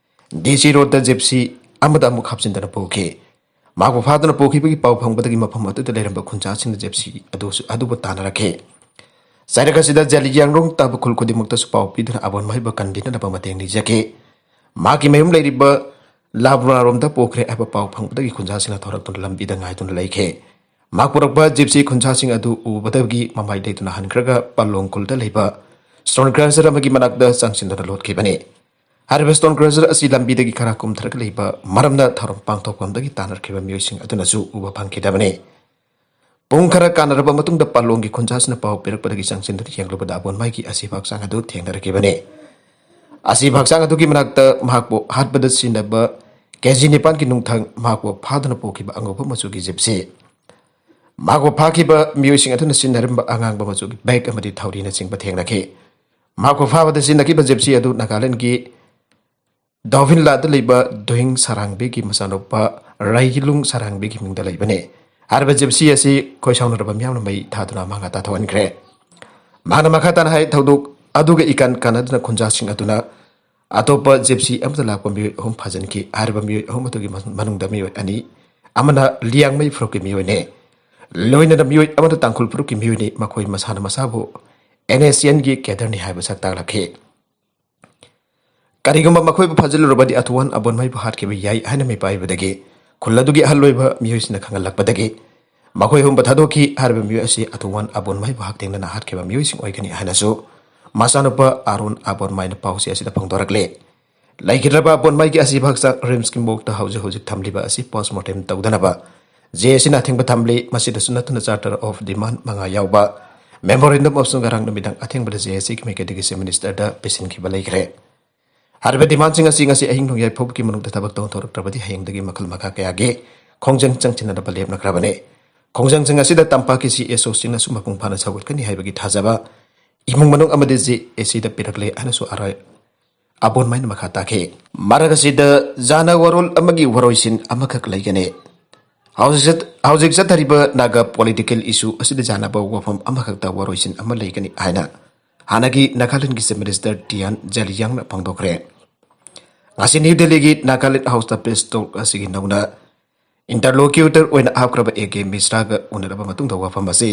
ꯗꯤ ꯁꯤ ꯔꯣꯗꯇ ꯖꯤꯞꯁꯤ ꯑꯃꯗ ꯑꯃꯨꯛ ꯍꯥꯞꯆꯤꯟꯗꯨꯅ ꯄꯨꯈꯤ꯫ ꯃꯍꯥꯛꯄꯨ ꯐꯥꯗꯨꯅ ꯄꯨꯈꯤꯕꯒꯤ ꯄꯥꯎ ꯐꯪꯕꯗꯒꯤ ꯃꯐꯝ ꯑꯗꯨꯗ ꯂꯩꯔꯝꯕ ꯈꯨꯟꯖꯥꯁꯤꯡꯅ ꯖꯤꯞꯁꯤ ꯑꯗꯨꯁꯨ, ꯑꯗꯨꯕꯨ ꯇꯥꯟꯅꯔꯛꯈꯤ꯫ ꯆꯩꯔꯛ ꯑꯁꯤꯗ ꯖꯦꯂꯤꯌꯥꯡꯔꯣꯡ ꯇꯥꯕ ꯈꯨꯜ ꯈꯨꯗꯤꯡꯃꯛꯇꯁꯨ ꯄꯥꯎ ꯄꯤꯗꯨꯅ ꯑꯕꯣꯟꯃꯥꯏꯕꯨ ꯀꯟꯕꯤꯅꯅꯕ ꯃꯇꯦꯡ ꯅꯤꯖꯈꯤ꯫ ꯃꯍꯥꯛꯀꯤ ꯃꯌꯨꯝ ꯂꯩꯔꯤꯕ ꯂꯥꯕ꯭ꯔꯥꯔꯣꯝꯗ ꯄꯣꯛꯈ꯭ꯔꯦ ꯍꯥꯏꯕ ꯄꯥꯎ ꯐꯪꯕꯗꯒꯤ ꯈꯨꯟꯖꯥꯁꯤꯡꯅ ꯊꯣꯔꯛꯇꯨꯅ ꯂꯝꯕꯤꯗ ꯉꯥꯏꯗꯨꯅ ꯂꯩꯈꯤ꯫ ꯃꯍꯥꯛ ꯄꯨꯔꯛꯄ ꯖꯤꯞꯁꯤ ꯈꯨꯟꯖꯥꯁꯤꯡ ꯑꯗꯨ ꯎꯕꯗꯒꯤ ꯃꯃꯥꯏ ꯂꯩꯇꯨꯅ ꯍꯟꯈ꯭ꯔꯒ ꯄꯥꯂꯣꯡ ꯈꯨꯜꯗ ꯂꯩꯕ ꯁ꯭ꯇꯣꯟ ꯀ꯭ꯔꯁꯔ ꯑꯃꯒꯤ ꯃꯅꯥꯛꯇ ꯆꯪꯁꯤꯟꯗꯨꯅ ꯂꯣꯠꯈꯤꯕꯅꯤ꯫ ꯍꯥꯏꯔꯤꯕ ꯁ꯭ꯇꯣꯟ ꯀ꯭ꯔꯁꯔ ꯑꯁꯤ ꯂꯝꯕꯤꯗꯒꯤ ꯈꯔ ꯀꯨꯝꯊꯔꯒ ꯂꯩꯕ ꯃꯔꯝꯅ ꯊꯧꯔꯝ ꯄꯥꯡꯊꯣꯛꯐꯝꯗꯒꯤ ꯇꯥꯟꯅꯔꯛꯈꯤꯕ ꯃꯤꯑꯣꯏꯁꯤꯡ ꯑꯗꯨꯅꯁꯨ ꯎꯕ ꯐꯪꯈꯤꯗꯕꯅꯤ꯫ ꯄꯨꯡ ꯈꯔ ꯀꯥꯟꯅꯔꯕ ꯃꯇꯨꯡꯗ ꯄꯥꯂꯣꯡꯒꯤ ꯈꯨꯟꯖꯥꯁꯤꯅ ꯄꯥꯎ ꯄꯤꯔꯛꯄꯗꯒꯤ ꯆꯪꯁꯤꯟꯗꯨꯅ ꯌꯦꯡꯂꯨꯕꯗ ꯑꯕꯣꯟꯃꯥꯏꯒꯤ ꯑꯁꯤꯕ ꯍꯛꯆꯥꯡ ꯑꯗꯨ ꯊꯦꯡꯅꯔꯛꯈꯤꯕꯅꯤ꯫ ꯑꯁꯤꯕ ꯍꯛꯆꯥꯡ ꯑꯗꯨꯒꯤ ꯃꯅꯥꯛꯇ ꯃꯍꯥꯛꯄꯨ ꯍꯥꯠꯄꯗ ꯁꯤꯖꯤꯟꯅꯕ ꯀꯦ ꯖꯤ ꯅꯤꯄꯥꯟꯒꯤ ꯅꯨꯡꯊꯪ, ꯃꯍꯥꯛꯄꯨ ꯐꯥꯗꯨꯅ ꯄꯨꯈꯤꯕ ꯑꯉꯧꯕ ꯃꯆꯨꯒꯤ ꯖꯤꯞꯁꯤ, ꯃꯍꯥꯛꯄꯨ ꯐꯥꯈꯤꯕ ꯃꯤꯑꯣꯏꯁꯤꯡ ꯑꯗꯨꯅ ꯁꯤꯖꯤꯟꯅꯔꯝꯕ ꯑꯉꯥꯡꯕ ꯃꯆꯨꯒꯤ ꯕꯦꯒ ꯑꯃꯗꯤ ꯊꯧꯔꯤꯅꯆꯤꯡꯕ ꯊꯦꯡꯅꯈꯤ꯫ ꯃꯍꯥꯛꯄꯨ ꯐꯥꯕꯗ ꯁꯤꯖꯤꯟꯅꯈꯤꯕ ꯖꯤꯞꯁꯤ ꯑꯗꯨ ꯅꯥꯒꯥꯂꯦꯟꯗꯒꯤ ꯗꯣꯚꯤꯟꯂꯥꯗ ꯂꯩꯕ ꯗꯨꯍꯤꯡ ꯁꯥꯔꯥꯡꯕꯤꯒꯤ ꯃꯆꯥꯅꯨꯄꯥ ꯔꯩꯂꯨꯡ ꯁꯥꯔꯥꯡꯕꯤꯒꯤ ꯃꯤꯡꯗ ꯂꯩꯕꯅꯤ꯫ ꯍꯥꯏꯔꯤꯕ ꯖꯤꯞꯁꯤ ꯑꯁꯤ ꯈꯣꯏ ꯁꯥꯎꯅꯔꯕ ꯃꯤꯌꯥꯝꯅ ꯃꯩ ꯊꯥꯗꯨꯅ ꯃꯥꯡꯍ ꯇꯥꯊꯣꯛꯍꯟꯈ꯭ꯔꯦ꯫ ꯃꯍꯥꯛꯅ ꯃꯈꯥ ꯇꯥꯅ ꯍꯥꯏ, ꯊꯧꯗꯣꯛ ꯑꯗꯨꯒ ꯏꯀꯥꯟ ꯀꯥꯟꯅꯗꯨꯅ ꯈꯨꯟꯖꯥꯁꯤꯡ ꯑꯗꯨꯅ ꯑꯇꯣꯞꯄ ꯖꯤꯞꯁꯤ ꯑꯃꯗ ꯂꯥꯛꯄ ꯃꯤꯑꯣꯏ ꯑꯍꯨꯝ ꯐꯥꯖꯤꯟꯈꯤ꯫ ꯍꯥꯏꯔꯤꯕ ꯃꯤꯑꯣꯏ ꯑꯍꯨꯝ ꯑꯗꯨꯒꯤ ꯃꯅꯨꯡꯗ ꯃꯤꯑꯣꯏ ꯑꯅꯤ ꯑꯃꯅ ꯂꯤꯌꯥꯡꯃꯩ ꯐꯨꯔꯨꯞꯀꯤ ꯃꯤꯑꯣꯏꯅꯤ꯫ ꯂꯣꯏꯅꯅ ꯃꯤꯑꯣꯏ ꯑꯃꯗ ꯇꯥꯡꯈꯨꯜ ꯐꯨꯔꯨꯞꯀꯤ ꯃꯤꯑꯣꯏꯅꯤ꯫ ꯃꯈꯣꯏ ꯃꯁꯥꯅ ꯃꯁꯥꯕꯨ ꯑꯦꯟ ꯑꯦꯁ ꯑꯦꯟꯒꯤ ꯀꯦꯗꯔꯅꯤ ꯍꯥꯏꯕ ꯁꯛ ꯇꯥꯛꯂꯛꯈꯤ꯫ ꯀꯔꯤꯒꯨꯝꯕ ꯃꯈꯣꯏꯕꯨ ꯐꯥꯖꯤꯜꯂꯨꯔꯕꯗꯤ ꯑꯊꯨꯋꯥꯟ ꯑꯕꯣꯟꯃꯩꯕꯨ ꯍꯥꯠꯈꯤꯕ ꯌꯥꯏ ꯍꯥꯏꯅ ꯃꯤꯄꯥꯏꯕꯗꯒꯤ ꯈꯨꯜ ꯑꯗꯨꯒꯤ ꯑꯍꯜ ꯑꯣꯏꯕ ꯃꯤꯑꯣꯏꯁꯤꯡꯅ ꯈꯪꯍꯜꯂꯛꯄꯗꯒꯤ ꯃꯈꯣꯏ ꯑꯍꯨꯝꯕꯨ ꯊꯥꯗꯣꯛꯈꯤ꯫ ꯍꯥꯏꯔꯤꯕ ꯃꯤꯑꯣꯏ ꯑꯁꯤ ꯑꯊꯨꯋꯥꯟ ꯑꯕꯣꯟꯃꯩꯕꯨ ꯍꯛꯊꯦꯡꯅꯅ ꯍꯥꯠꯈꯤꯕ ꯃꯤꯑꯣꯏꯁꯤꯡ ꯑꯣꯏꯒꯅꯤ ꯍꯥꯏꯅꯁꯨ ꯃꯆꯥꯅꯨꯄꯥ ꯑꯥꯔꯣꯟ ꯑꯕꯣꯟꯃꯩꯅ ꯄꯥꯎꯆꯦ ꯑꯁꯤꯗ ꯐꯣꯡꯗꯣꯔꯛꯂꯤ꯫ ꯂꯩꯈꯤꯗ꯭ꯔꯕ ꯑꯕꯣꯟꯃꯩꯒꯤ ꯑꯁꯤꯕ ꯍꯛꯆꯥꯡ ꯔꯤꯝꯁꯀꯤ ꯃꯣꯔꯒꯇ ꯍꯧꯖꯤꯛ ꯍꯧꯖꯤꯛ ꯊꯝꯂꯤꯕ ꯑꯁꯤ ꯄꯣꯁꯃꯣꯔꯇꯦꯝ ꯇꯧꯗꯅꯕ ꯖꯦ ꯑꯦ ꯁꯤꯅ ꯑꯊꯤꯡꯕ ꯊꯝꯂꯤ꯫ ꯃꯁꯤꯗꯁꯨ ꯅꯠꯇꯅ Charter of Demand ꯃꯉꯥ ꯌꯥꯎꯕ memorandum ꯑꯃꯁꯨ ꯉꯔꯥꯡ ꯅꯨꯃꯤꯗꯥꯡ ꯑꯊꯦꯡꯕꯗ ꯖꯦ ꯑꯦ ꯁꯤꯒꯤ ꯃꯥꯏꯀꯩꯗꯒꯤ Chief Minister ꯗ ꯄꯤꯁꯤꯟꯈꯤꯕ ꯂꯩꯈ꯭ꯔꯦ꯫ ꯍꯥꯏꯔꯤꯕ demand ꯁꯤꯡ ꯑꯁꯤ ꯉꯁꯤ ꯑꯍꯤꯡ ꯅꯣꯡꯌꯥꯏ ꯐꯥꯎꯕꯒꯤ ꯃꯅꯨꯡꯗ ꯊꯕꯛ ꯇꯧꯊꯣꯔꯛꯇ꯭ꯔꯕꯗꯤ ꯍꯌꯦꯡꯗꯒꯤ ꯃꯈꯜ ꯃꯈꯥ ꯀꯌꯥꯒꯤ ꯈꯣꯡꯖꯪ ꯆꯪꯁꯤꯟꯅꯅꯕ ꯂꯦꯞꯅꯈ꯭ꯔꯕꯅꯤ꯫ ꯈꯣꯡꯖꯪꯁꯤꯡ ꯑꯁꯤꯗ ꯇꯝꯄꯥꯛꯀꯤ ꯁꯤ ꯑꯦꯁ ꯑꯣꯁꯤꯡꯅꯁꯨ ꯃꯄꯨꯡ ꯐꯥꯅ ꯁꯧꯒꯠꯀꯅꯤ ꯍꯥꯏꯕꯒꯤ ꯊꯥꯖꯕ ꯏꯃꯨꯡ ꯃꯅꯨꯡ ꯑꯃꯗꯤ ꯖꯦ ꯑꯦ ꯁꯤꯗ ꯄꯤꯔꯛꯂꯦ ꯍꯥꯏꯅꯁꯨ ꯑꯔꯥꯏ ꯑꯕꯣꯟꯃꯩꯅ ꯃꯈꯥ ꯇꯥꯈꯤ꯫ ꯃꯔꯛ ꯑꯁꯤꯗ ꯖꯥꯅ ꯋꯥꯔꯣꯜ ꯑꯃꯒꯤ ꯋꯥꯔꯣꯏꯁꯤꯟ ꯑꯃꯈꯛ ꯂꯩꯒꯅꯤ꯫ ꯍꯧꯖꯤꯛ ꯆꯠ-, ꯍꯧꯖꯤꯛ ꯆꯠꯊꯔꯤꯕ ꯅꯥꯒꯥ political issue ꯑꯁꯤꯗ ꯖꯥꯅꯕ ꯋꯥꯐꯝ ꯑꯃꯈꯛꯇ ꯋꯥꯔꯣꯏꯁꯤꯟ ꯑꯃ ꯂꯩꯒꯅꯤ ꯍꯥꯏꯅ ꯍꯥꯟꯅꯒꯤ ꯅꯥꯒꯥꯂꯦꯟꯒꯤ Chief Minister ꯇꯤ ꯑꯦꯟ ꯖꯦꯂꯤꯌꯥꯡꯅ ꯐꯣꯡꯗꯣꯛꯈ꯭ꯔꯦ꯫ ꯉꯁꯤ ꯅ꯭ꯌꯨ ꯗꯦꯜꯂꯤꯒꯤ ꯅꯥꯒꯥꯂꯦꯟ ꯍꯥꯎꯁꯇ press talk ꯑꯁꯤꯒꯤ ꯅꯧꯅ interlocutor ꯑꯣꯏꯅ ꯍꯥꯞꯈ꯭ꯔꯕ ꯑꯦ ꯀꯦ ꯃꯤꯁ꯭ꯔꯥꯒ ꯎꯅꯔꯕ ꯃꯇꯨꯡꯗ ꯋꯥꯐꯝ ꯑꯁꯤ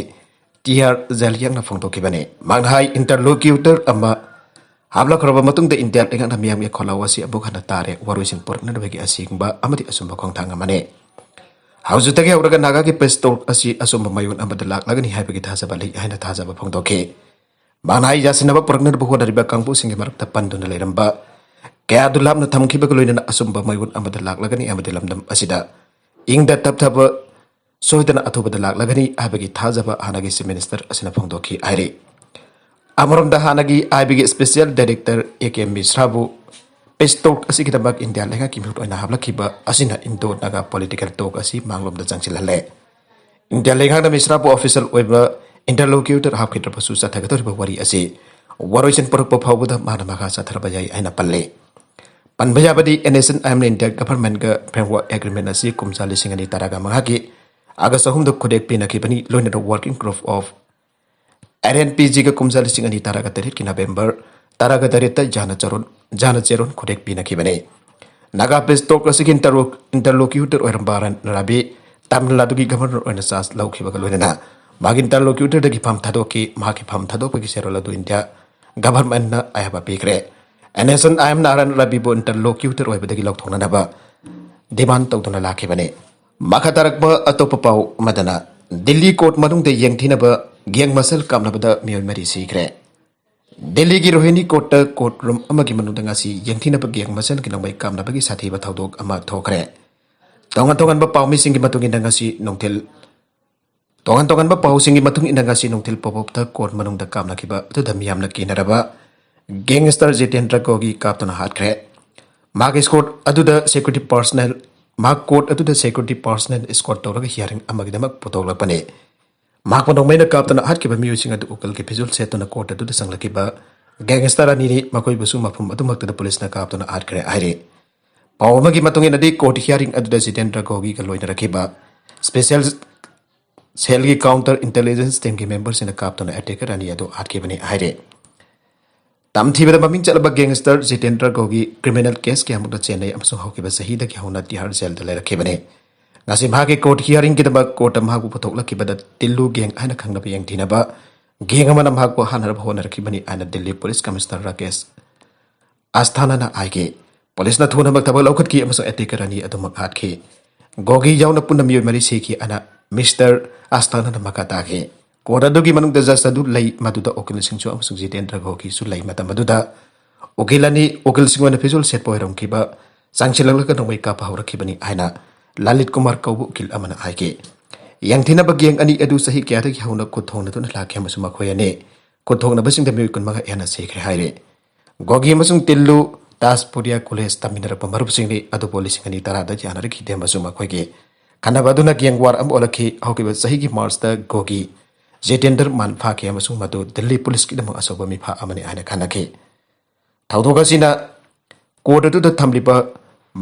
ꯇꯤ ꯑꯥꯔ ꯖꯦꯂꯤꯌꯥꯡꯅ ꯐꯣꯡꯗꯣꯛꯈꯤꯕꯅꯤ꯫ ꯃꯍꯥꯛꯅ ꯍꯥꯏ, interlocutor ꯑꯃ ꯍꯥꯞꯂꯛꯈ꯭ꯔꯕ ꯃꯇꯨꯡꯗ ꯏꯟꯗꯤꯌꯥ ꯂꯩꯉꯥꯛꯅ ꯃꯤꯌꯥꯝꯒꯤ ꯈꯣꯜꯂꯥꯎ ꯑꯁꯤ ꯑꯃꯨꯛ ꯍꯟꯅ ꯇꯥꯔꯦ꯫ ꯋꯥꯔꯣꯏꯁꯤꯟ ꯄꯨꯔꯛꯅꯅꯕꯒꯤ ꯑꯁꯦꯡꯕ ꯑꯃꯗꯤ ꯑꯆꯨꯝꯕ ꯈꯣꯡꯊꯥꯡ ꯑꯃꯅꯤ꯫ ꯍꯧꯖꯤꯛꯇꯒꯤ ꯍꯧꯔꯒ ꯅꯥꯒꯥꯒꯤ press talk ꯑꯁꯤ ꯑꯆꯨꯝꯕ ꯃꯌꯣꯟ ꯑꯃꯗ ꯂꯥꯛꯂꯒꯅꯤ ꯍꯥꯏꯕꯒꯤ ꯊꯥꯖꯕ ꯂꯩ ꯍꯥꯏꯅ ꯊꯥꯖꯕ ꯐꯣꯡꯗꯣꯛꯈꯤ꯫ ꯃꯍꯥꯛꯅ ꯍꯥꯏ, ꯌꯥꯁꯤꯟꯅꯕ ꯄꯨꯔꯛꯅꯅꯕ ꯍꯣꯠꯅꯔꯤꯕ ꯀꯥꯡꯕꯨꯁꯤꯡꯒꯤ ꯃꯔꯛꯇ ꯄꯟꯗꯨꯅ ꯂꯩꯔꯝꯕ ꯀꯌꯥꯗꯨ ꯂꯥꯞꯅ ꯊꯝꯈꯤꯕꯒ ꯂꯣꯏꯅꯅ ꯑꯆꯨꯝꯕ ꯃꯌꯣꯟ ꯑꯃꯗ ꯂꯥꯛꯂꯒꯅꯤ ꯑꯃꯗꯤ ꯂꯝꯗꯝ ꯑꯁꯤꯗ ꯏꯪꯗ ꯇꯞꯊꯕ ꯁꯣꯏꯗꯅ ꯑꯊꯨꯕꯗ ꯂꯥꯛꯂꯒꯅꯤ ꯍꯥꯏꯕꯒꯤ ꯊꯥꯖꯕ ꯍꯥꯟꯅꯒꯤ Chief Minister ꯑꯁꯤꯅ ꯐꯣꯡꯗꯣꯛꯈꯤ ꯍꯥꯏꯔꯤ꯫ ꯑꯃꯔꯣꯝꯗ ꯍꯥꯟꯅꯒꯤ ꯑꯥꯏ ꯕꯤꯒꯤ special director ꯑꯦ ꯀꯦ ꯃꯤꯁ꯭ꯔꯥꯕꯨ press talk ꯑꯁꯤꯒꯤꯗꯃꯛ ꯏꯟꯗꯤꯌꯥ ꯂꯩꯉꯥꯛꯀꯤ ꯃꯤꯍꯨꯠ ꯑꯣꯏꯅ ꯍꯥꯞꯂꯛꯈꯤꯕ ꯑꯁꯤꯅ Indo Naga political talk ꯑꯁꯤ ꯃꯥꯡꯂꯣꯝꯗ ꯆꯪꯁꯤꯜꯍꯜꯂꯦ꯫ ꯏꯟꯗꯤꯌꯥ ꯂꯩꯉꯥꯛꯅ ꯃꯤꯁ꯭ꯔꯥꯕꯨ ꯑꯣꯐꯤꯁꯤꯌꯦꯜ ꯑꯣꯏꯕ ꯏꯟꯇꯔꯂꯣꯀ꯭ꯌꯨꯇꯔ ꯍꯥꯞꯈꯤꯗ꯭ꯔꯕꯁꯨ, ꯆꯠꯊꯒꯗꯧꯔꯤꯕ ꯋꯥꯔꯤ ꯑꯁꯤ ꯋꯥꯔꯣꯏꯁꯤꯟ ꯄꯨꯔꯛꯄ ꯐꯥꯎꯕꯗ ꯃꯥꯅ ꯃꯈꯥ ꯆꯠꯊꯔꯕ ꯌꯥꯏ ꯍꯥꯏꯅ ꯄꯜꯂꯤ꯫ ꯄꯟꯕ ꯌꯥꯕꯗꯤ, ꯑꯦꯟ ꯑꯦꯁ ꯑꯦꯟ ꯑꯥꯏ ꯑꯦꯝꯅ ꯏꯟꯗꯤꯌꯥ ꯒꯚꯔꯟꯃꯦꯟꯠꯒ ꯐ꯭ꯔꯦꯝꯋꯔꯛ ꯑꯦꯒ꯭ꯔꯤꯃꯦꯟꯠ ꯑꯁꯤ ꯀꯨꯝꯖꯥ ꯂꯤꯁꯤꯡ ꯑꯅꯤ ꯇꯔꯥꯒ ꯃꯉꯥꯒꯤ ꯑꯥꯒꯁ ꯑꯍꯨꯝꯗ ꯈꯨꯗꯦꯛ ꯄꯤꯅꯈꯤꯕꯅꯤ, ꯂꯣꯏꯅꯅ working group of R N P ꯖꯤꯒ ꯀꯨꯝꯖꯥ ꯂꯤꯁꯤꯡ ꯑꯅꯤ ꯇꯔꯥꯒ ꯇꯔꯦꯠꯀꯤ ꯅꯕꯦꯝꯕꯔ ꯇꯔꯥꯒ ꯇꯔꯦꯠꯇ ꯌꯥꯅ ꯆꯔꯣꯟ, ꯌꯥꯅ ꯆꯦꯔꯣꯟ ꯈꯨꯗꯦꯛ ꯄꯤꯅꯈꯤꯕꯅꯤ꯫ ꯅꯥꯒꯥ ꯄꯤꯁ ꯇꯣꯛ ꯑꯁꯤꯒꯤ ꯏꯟꯇꯔꯂꯣ-, ꯏꯟꯇꯔꯂꯣꯀ꯭ꯌꯨꯇꯔ ꯑꯣꯏꯔꯝꯕ ꯑꯥꯔ ꯑꯦꯟ ꯔꯕꯤ, ꯇꯥꯃꯤꯜ ꯅꯥꯗꯨꯒꯤ ꯒꯚꯔꯅꯔ ꯑꯣꯏꯅ ꯆꯥꯔꯖ ꯂꯧꯈꯤꯕꯒ ꯂꯣꯏꯅꯅ ꯃꯥꯒꯤ ꯏꯟꯇꯔꯂꯣꯀ꯭ꯌꯨꯇꯔꯗꯒꯤ ꯐꯝ ꯊꯥꯗꯣꯛꯈꯤ꯫ ꯃꯍꯥꯛꯀꯤ ꯐꯝ ꯊꯥꯗꯣꯛꯄꯒꯤ ꯆꯦꯔꯣꯜ ꯑꯗꯨ ꯏꯟꯗꯤꯌꯥ ꯒꯚꯔꯟꯃꯦꯟꯠꯅ ꯑꯌꯥꯕ ꯄꯤꯈ꯭ꯔꯦ꯫ ꯑꯦꯟ ꯑꯦꯁ ꯑꯦꯟ ꯑꯥꯏ ꯑꯦꯝꯅ ꯑꯥꯔ ꯑꯦꯟ ꯔꯕꯤꯕꯨ ꯏꯟꯇꯔꯂꯣꯀ꯭ꯌꯨꯇꯔ ꯑꯣꯏꯕꯗꯒꯤ ꯂꯧꯊꯣꯛꯅꯅꯕ ꯗꯤꯃꯥꯟ ꯇꯧꯗꯨꯅ ꯂꯥꯛꯈꯤꯕꯅꯤ꯫ ꯃꯈꯥ ꯇꯥꯔꯛꯄ ꯑꯇꯣꯞꯄ ꯄꯥꯎ ꯑꯃꯗꯅ, ꯗꯤꯜꯂꯤ ꯀꯣꯔꯠ ꯃꯅꯨꯡꯗ ꯌꯦꯡꯊꯤꯅꯕ ꯒꯦꯡ ꯃꯁꯦꯜ ꯀꯥꯞꯅꯕꯗ ꯃꯤꯑꯣꯏ ꯃꯔꯤ ꯁꯤꯈ꯭ꯔꯦ꯫ ꯗꯤꯜꯂꯤꯒꯤ ꯔꯣꯍꯤꯅꯤ ꯀꯣꯔꯠꯇ ꯀꯣꯔꯠ ꯔꯨꯝ ꯑꯃꯒꯤ ꯃꯅꯨꯡꯗ ꯉꯁꯤ ꯌꯦꯡꯊꯤꯅꯕ ꯒꯦꯡ ꯃꯁꯦꯜꯒꯤ ꯅꯣꯡꯃꯩ ꯀꯥꯞꯅꯕꯒꯤ ꯁꯥꯊꯤꯕ ꯊꯧꯗꯣꯛ ꯑꯃ ꯊꯣꯛꯈ꯭ꯔꯦ꯫ ꯇꯣꯉꯥꯟ ꯇꯣꯉꯥꯟꯕ ꯄꯥꯎꯃꯤꯁꯤꯡꯒꯤ ꯃꯇꯨꯡ ꯏꯟꯅ ꯉꯁꯤ ꯅꯨꯡꯊꯤꯜ, ꯇꯣꯉꯥꯟ ꯇꯣꯉꯥꯟꯕ ꯄꯥꯎꯁꯤꯡꯒꯤ ꯃꯇꯨꯡ ꯏꯟꯅ ꯉꯁꯤ ꯅꯨꯡꯊꯤꯜ ꯄꯣꯄꯣꯞꯇ ꯀꯣꯔꯠ ꯃꯅꯨꯡꯗ ꯀꯥꯞꯅꯈꯤꯕ ꯑꯗꯨꯗ ꯃꯤꯌꯥꯝꯅ ꯀꯤꯅꯔꯕ ꯒꯦꯡꯁꯇꯔ ꯖꯤꯇꯦꯟꯗ꯭ꯔ ꯒꯣꯒꯤ ꯀꯥꯞꯇꯨꯅ ꯍꯥꯠꯈ꯭ꯔꯦ꯫ ꯃꯍꯥꯛ ꯏꯁꯀꯣꯔꯠ ꯑꯗꯨꯗ ꯁꯦꯀ꯭ꯌꯨꯔꯤꯇꯤ ꯄꯥꯔꯁꯅꯦꯜ, ꯃꯍꯥꯛ ꯀꯣꯔꯠ ꯑꯗꯨꯗ ꯁꯦꯀ꯭ꯌꯨꯔꯤꯇꯤ ꯄꯥꯔꯁꯅꯦꯜ ꯏꯁꯀꯣꯔꯠ ꯇꯧꯔꯒ ꯍꯤꯌꯥꯔꯤꯡ ꯑꯃꯒꯤꯗꯃꯛ ꯄꯨꯊꯣꯛꯂꯛꯄꯅꯤ꯫ ꯃꯍꯥꯛꯄꯨ ꯅꯣꯡꯃꯩꯅ ꯀꯥꯞꯇꯨꯅ ꯍꯥꯠꯈꯤꯕ ꯃꯤꯑꯣꯏꯁꯤꯡ ꯑꯗꯨ ꯎꯀꯤꯜꯒꯤ ꯐꯤꯖꯣꯜ ꯁꯦꯠꯇꯨꯅ ꯀꯣꯔꯠ ꯑꯗꯨꯗ ꯆꯪꯂꯛꯈꯤꯕ ꯒꯦꯡꯁꯇꯔ ꯑꯅꯤꯅꯤ꯫ ꯃꯈꯣꯏꯕꯨꯁꯨ ꯃꯐꯝ ꯑꯗꯨꯃꯛꯇꯗ ꯄꯨꯂꯤꯁꯅ ꯀꯥꯞꯇꯨꯅ ꯍꯥꯠꯈ꯭ꯔꯦ ꯍꯥꯏꯔꯤ꯫ ꯄꯥꯎ ꯑꯃꯒꯤ ꯃꯇꯨꯡ ꯏꯟꯅꯗꯤ, ꯀꯣꯔꯠ ꯍꯤꯌꯥꯔꯤꯡ ꯑꯗꯨꯗ ꯖꯤꯇꯦꯟꯗ꯭ꯔ ꯒꯣꯒꯤꯒ ꯂꯣꯏꯅꯔꯛꯈꯤꯕ ꯁ꯭ꯄꯦꯁꯦꯜ ꯁꯦꯜꯒꯤ ꯀꯥꯎꯟꯇꯔ ꯏꯟꯇꯦꯂꯤꯖꯦꯟꯁ ꯇꯤꯝꯒꯤ ꯃꯦꯝꯕꯔꯁꯤꯡꯅ ꯀꯥꯞꯇꯨꯅ ꯑꯦꯇꯦꯀꯔ ꯑꯅꯤ ꯑꯗꯨ ꯍꯥꯠꯈꯤꯕꯅꯤ ꯍꯥꯏꯔꯤ꯫ ꯇꯝꯊꯤꯕꯗ ꯃꯃꯤꯡ ꯆꯠꯂꯕ ꯒꯦꯡꯁꯇꯔ ꯖꯤꯇꯦꯟꯗ꯭ꯔ ꯒꯣꯒꯤ ꯀ꯭ꯔꯤꯃꯤꯅꯦꯜ ꯀꯦꯁ ꯀꯌꯥꯃꯨꯛꯇ ꯆꯦꯟꯅꯩ ꯑꯃꯁꯨꯡ ꯍꯧꯈꯤꯕ ꯆꯍꯤꯗꯒꯤ ꯍꯧꯅ ꯇꯤꯍꯥꯔ ꯖꯦꯜꯗ ꯂꯩꯔꯛꯈꯤꯕꯅꯤ꯫ ꯉꯁꯤ ꯃꯍꯥꯛꯀꯤ ꯀꯣꯔꯠ ꯍꯤꯌꯥꯔꯤꯡꯒꯤꯗꯃꯛ ꯀꯣꯔꯠꯇ ꯃꯍꯥꯛꯄꯨ ꯄꯨꯊꯣꯛꯂꯛꯈꯤꯕꯗ ꯇꯤꯜꯂꯨ ꯒꯦꯡ ꯍꯥꯏꯅ ꯈꯪꯅꯕ ꯌꯦꯡꯊꯤꯅꯕ ꯒꯦꯡ ꯑꯃꯅ ꯃꯍꯥꯛꯄꯨ ꯍꯥꯠꯅꯅꯕ ꯍꯣꯠꯅꯔꯛꯈꯤꯕꯅꯤ ꯍꯥꯏꯅ ꯗꯤꯜꯂꯤ ꯄꯨꯂꯤꯁ ꯀꯃꯤꯁꯅꯔ ꯔꯥꯀꯦꯁ ꯑꯁꯊꯥꯅꯥꯅ ꯍꯥꯏꯈꯤ꯫ ꯄꯨꯂꯤꯁꯅ ꯊꯨꯅꯃꯛ ꯊꯕꯛ ꯂꯧꯈꯠꯈꯤ ꯑꯃꯁꯨꯡ ꯑꯦꯇꯦꯀꯔ ꯑꯅꯤ ꯑꯗꯨꯃꯛ ꯍꯥꯠꯈꯤ꯫ ꯒꯣꯒꯤ ꯌꯥꯎꯅ ꯄꯨꯟꯅ ꯃꯤꯑꯣꯏ ꯃꯔꯤ ꯁꯤꯈꯤ ꯍꯥꯏꯅ ꯃꯤꯁꯇꯔ ꯑꯁꯊꯥꯅꯥꯅ ꯃꯈꯥ ꯇꯥꯈꯤ꯫ ꯀꯣꯔꯠ ꯑꯗꯨꯒꯤ ꯃꯅꯨꯡꯗ ꯖꯖ ꯑꯗꯨ ꯂꯩ, ꯃꯗꯨꯗ ꯎꯀꯤꯜꯁꯤꯡꯁꯨ ꯑꯃꯁꯨꯡ ꯖꯤꯇꯦꯟꯗ꯭ꯔ ꯒꯣꯒꯤꯁꯨ ꯂꯩ꯫ ꯃꯇꯝ ꯑꯗꯨꯗ ꯎꯀꯤꯜ ꯑꯅꯤ, ꯎꯀꯤꯜꯁꯤꯡ ꯑꯣꯏꯅ ꯐꯤꯖꯣꯜ ꯁꯦꯠꯄ ꯑꯣꯏꯔꯝꯈꯤꯕ ꯆꯪꯁꯤꯜꯂꯛꯂꯒ ꯅꯣꯡꯃꯩ ꯀꯥꯞꯄ ꯍꯧꯔꯛꯈꯤꯕꯅꯤ ꯍꯥꯏꯅ ꯂꯂꯤꯠ ꯀꯨꯃꯥꯔ ꯀꯧꯕ ꯎꯀꯤꯜ ꯑꯃꯅ ꯍꯥꯏꯈꯤ꯫ ꯌꯦꯡꯊꯤꯅꯕ ꯒꯦꯡ ꯑꯅꯤ ꯑꯗꯨ ꯆꯍꯤ ꯀꯌꯥꯗꯒꯤ ꯍꯧꯅ ꯈꯨꯠ ꯊꯣꯡꯅꯗꯨꯅ ꯂꯥꯛꯈꯤ ꯑꯃꯁꯨꯡ ꯃꯈꯣꯏ ꯑꯅꯤ ꯈꯨꯠ ꯊꯣꯡꯅꯕꯁꯤꯡꯗ ꯃꯤꯑꯣꯏ ꯀꯨꯟꯃꯉꯥ ꯍꯦꯟꯅ ꯁꯤꯈ꯭ꯔꯦ ꯍꯥꯏꯔꯤ꯫ ꯒꯣꯒꯤ ꯑꯃꯁꯨꯡ ꯇꯤꯜꯂꯨ ꯇꯥꯖꯄꯨꯔꯤꯌꯥ ꯀꯣꯂꯦꯖ ꯇꯝꯃꯤꯟꯅꯔꯛꯄ ꯃꯔꯨꯞꯁꯤꯡꯅꯤ, ꯑꯗꯨꯕꯨ ꯂꯤꯁꯤꯡ ꯑꯅꯤ ꯇꯔꯥꯗ ꯌꯥꯅꯔꯛꯈꯤꯗꯦ ꯑꯃꯁꯨꯡ ꯃꯈꯣꯏꯒꯤ ꯈꯟꯅꯕ ꯑꯗꯨꯅ gang war ꯑꯃ ꯑꯣꯜꯂꯛꯈꯤ꯫ ꯍꯧꯈꯤꯕ ꯆꯍꯤꯒꯤ ꯃꯥꯔꯆꯇ ꯒꯣꯒꯤ ꯖꯤꯇꯦꯟꯗ꯭ꯔ ꯃꯥꯟ ꯐꯥꯈꯤ ꯑꯃꯁꯨꯡ ꯃꯗꯨ ꯗꯤꯜꯂꯤ ꯄꯨꯂꯤꯁꯀꯤꯗꯃꯛ ꯑꯆꯧꯕ ꯃꯤꯐꯥ ꯑꯃꯅꯤ ꯍꯥꯏꯅ ꯈꯟꯅꯈꯤ꯫ ꯊꯧꯗꯣꯛ ꯑꯁꯤꯅ ꯀꯣꯔꯠ ꯑꯗꯨꯗ ꯊꯝꯂꯤꯕ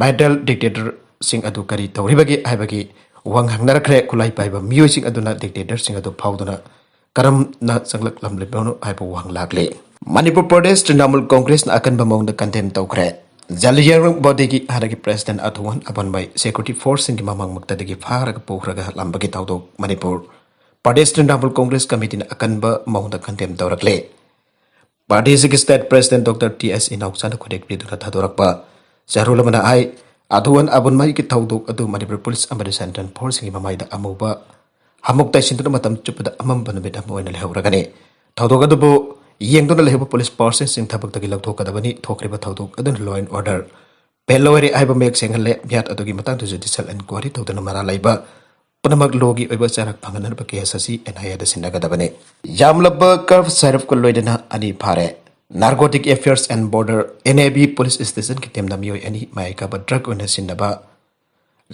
ꯃꯦꯟꯇꯦꯜ ꯗꯤꯛꯇꯦꯇꯔꯁꯤꯡ ꯑꯗꯨ ꯀꯔꯤ ꯇꯧꯔꯤꯕꯒꯦ ꯍꯥꯏꯕꯒꯤ ꯋꯥꯍꯪ ꯍꯪꯅꯔꯛꯈ꯭ꯔꯦ꯫ ꯈꯨꯠꯂꯥꯏ ꯄꯥꯏꯕ ꯃꯤꯑꯣꯏꯁꯤꯡ ꯑꯗꯨꯅ ꯗꯤꯛꯇꯦꯇꯔꯁꯤꯡ ꯑꯗꯨ ꯐꯥꯎꯗꯨꯅ ꯀꯔꯝꯅ ꯆꯪꯂꯛꯂꯝꯂꯤꯕꯅꯣ ꯍꯥꯏꯕ ꯋꯥꯍꯪ ꯂꯥꯛꯂꯤ꯫ ꯃꯅꯤꯄꯨꯔ ꯄ꯭ꯔꯗꯦꯁ ꯇ꯭ꯔꯤꯅꯥꯃꯨꯜ ꯀꯣꯡꯒ꯭ꯔꯦꯁꯅ ꯑꯀꯟꯕ ꯃꯑꯣꯡꯗ ꯀꯟꯗꯦꯝ ꯇꯧꯈ꯭ꯔꯦ꯫ ꯖꯂꯤꯌꯥꯡꯔꯣꯡ ꯕꯣꯗꯤꯒꯤ ꯍꯥꯟꯅꯒꯤ ꯄ꯭ꯔꯦꯁꯤꯗꯦꯟꯠ ꯑꯊꯨꯋꯥꯟ ꯑꯕꯟꯃꯩ ꯁꯦꯀ꯭ꯌꯨꯔꯤꯇꯤ ꯐꯣꯔꯁꯁꯤꯡꯒꯤ ꯃꯃꯥꯡꯃꯛꯇꯗꯒꯤ ꯐꯥꯔꯒ ꯄꯨꯈ꯭ꯔꯒ ꯍꯥꯠꯂꯝꯕꯒꯤ ꯊꯧꯗꯣꯛ ꯃꯅꯤꯄꯨꯔ ꯄ꯭ꯔꯗꯦꯁ ꯇ꯭ꯔꯤꯅꯥꯃꯨꯜ ꯀꯣꯡꯒ꯭ꯔꯦꯁ ꯀꯃꯤꯇꯤꯅ ꯑꯀꯟꯕ ꯃꯑꯣꯡꯗ ꯀꯟꯗꯦꯝ ꯇꯧꯔꯛꯂꯦ꯫ ꯄꯥꯔꯇꯤ ꯑꯁꯤꯒꯤ ꯁ꯭ꯇꯦꯠ ꯄ꯭ꯔꯦꯁꯤꯗꯦꯟꯠ ꯗꯣꯛꯇꯔ ꯇꯤ ꯑꯦꯁ ꯏꯅꯥꯎꯆꯥꯅ ꯈꯨꯗꯦꯛ ꯄꯤꯗꯨꯅ ꯊꯥꯗꯣꯔꯛꯄ ꯆꯦꯔꯣꯜ ꯑꯃꯅ ꯍꯥꯏ, ꯑꯊꯨꯋꯥꯟ ꯑꯕꯟꯃꯩꯒꯤ ꯊꯧꯗꯣꯛ ꯑꯗꯨ ꯃꯅꯤꯄꯨꯔ ꯄꯨꯂꯤꯁ ꯑꯃꯗꯤ ꯁꯦꯟꯇ꯭ꯔꯦꯜ ꯐꯣꯔꯁꯁꯤꯡꯒꯤ ꯃꯃꯥꯏꯗ ꯑꯃꯨꯕ ꯍꯥꯃꯨꯛ ꯇꯩꯁꯤꯟꯗꯨꯅ ꯃꯇꯝ ꯆꯨꯞꯄꯗ ꯑꯃꯝꯕ ꯅꯨꯃꯤꯠ ꯑꯃ ꯑꯣꯏꯅ ꯂꯩꯍꯧꯔꯒꯅꯤ꯫ ꯊꯧꯗꯣꯛ ꯑꯗꯨꯕꯨ ꯌꯦꯡꯗꯨꯅ ꯂꯩꯍꯧꯕ ꯄꯨꯂꯤꯁ ꯄꯥꯔꯁꯟꯁꯤꯡ ꯊꯕꯛꯇꯒꯤ ꯂꯧꯊꯣꯛꯀꯗꯕꯅꯤ꯫ ꯊꯣꯛꯈ꯭ꯔꯤꯕ ꯊꯧꯗꯣꯛ ꯑꯗꯨꯅ law and order ꯐꯦꯜ ꯑꯣꯏꯔꯦ ꯍꯥꯏꯕ ꯃꯌꯦꯛ ꯁꯦꯡꯍꯜꯂꯦ꯫ ꯃꯤꯍꯥꯠ ꯑꯗꯨꯒꯤ ꯃꯇꯥꯡꯗ judicial inquiry ꯇꯧꯗꯨꯅ ꯃꯔꯥꯜ ꯂꯩꯕ ꯄꯨꯝꯅꯃꯛ ꯂꯣꯒꯤ ꯑꯣꯏꯕ ꯆꯩꯔꯥꯛ ꯐꯪꯍꯟꯅꯕ ꯀꯦꯁ ꯑꯁꯤ ꯑꯦꯟ ꯑꯥꯏ ꯑꯦꯗ ꯁꯤꯟꯅꯒꯗꯕꯅꯤ꯫ ꯌꯥꯝꯂꯕ ꯀꯔꯞ ꯁꯔꯤꯐꯀ ꯂꯣꯏꯅꯅ ꯑꯅꯤ ꯐꯥꯔꯦ꯫ Narcotic Affairs and Border, N A B, police ꯁ꯭ꯇꯦꯁꯟꯒꯤ ꯇꯤꯝꯅ ꯃꯤꯑꯣꯏ ꯑꯅꯤ ꯃꯌꯥꯏ ꯀꯥꯕ ꯗ꯭ꯔꯒ ꯑꯣꯏꯅ ꯁꯤꯖꯤꯟꯅꯕ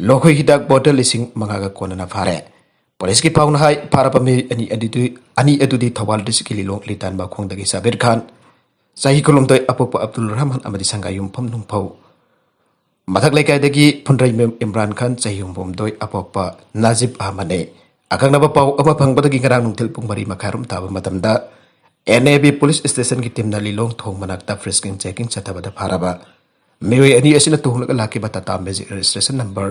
ꯂꯣꯈꯣꯏ ꯍꯤꯗꯥꯛ ꯕꯣꯇꯜ ꯂꯤꯁꯤꯡ ꯃꯉꯥꯒ ꯀꯣꯟꯅꯅ ꯐꯥꯔꯦ꯫ ꯄꯨꯂꯤꯁꯀꯤ ꯄꯥꯎꯅ ꯍꯥꯏ, ꯐꯥꯔꯕ ꯃꯤꯑꯣꯏ ꯑꯅꯤ ꯑꯗꯨꯗꯤ, ꯑꯅꯤ ꯑꯗꯨꯗꯤ ꯊꯧꯕꯥꯜ ꯗꯤꯁꯇ꯭ꯔꯤꯛꯀꯤ ꯂꯤꯂꯣꯡ ꯂꯤꯇꯥꯟꯕ ꯈꯣꯡꯗꯒꯤ ꯁꯥꯕꯤꯔ ꯈꯥꯟ, ꯆꯍꯤ ꯀꯨꯟꯍꯨꯝꯗꯣꯏ, ꯑꯄꯣꯛꯄ ꯑꯕꯗꯨꯜ ꯔꯍꯃꯟ ꯑꯃꯗꯤ ꯁꯪꯒꯥꯌꯨꯝꯐꯝ ꯅꯨꯡꯐꯧ ꯃꯊꯛ ꯂꯩꯀꯥꯏꯗꯒꯤ ꯐꯨꯟꯗ꯭ꯔꯩꯃꯌꯨꯝ ꯏꯝꯔꯥꯟ ꯈꯥꯟ, ꯆꯍꯤ ꯍꯨꯝꯐꯨꯍꯨꯝꯗꯣꯏ, ꯑꯄꯣꯛꯄ ꯅꯥꯖꯤꯕ ꯑꯍꯃꯗꯅꯤ꯫ ꯑꯀꯛꯅꯕ ꯄꯥꯎ ꯑꯃ ꯐꯪꯕꯗꯒꯤ ꯉꯔꯥꯡ ꯅꯨꯡꯊꯤꯜ ꯄꯨꯡ ꯃꯔꯤ ꯃꯈꯥꯏꯔꯣꯝ ꯇꯥꯕ ꯃꯇꯝꯗ ꯑꯦꯟ ꯑꯦ ꯕꯤ ꯄꯨꯂꯤꯁ ꯁ꯭ꯇꯦꯁꯟꯒꯤ ꯇꯤꯝꯅ ꯂꯤꯂꯣꯡ ꯊꯣꯡ ꯃꯅꯥꯛꯇ frisking checking ꯆꯠꯊꯕꯗ ꯐꯥꯔꯕ ꯃꯤꯑꯣꯏ ꯑꯅꯤ ꯑꯁꯤꯅ ꯇꯣꯡꯂꯒ ꯂꯥꯛꯈꯤꯕ Tata magic registration number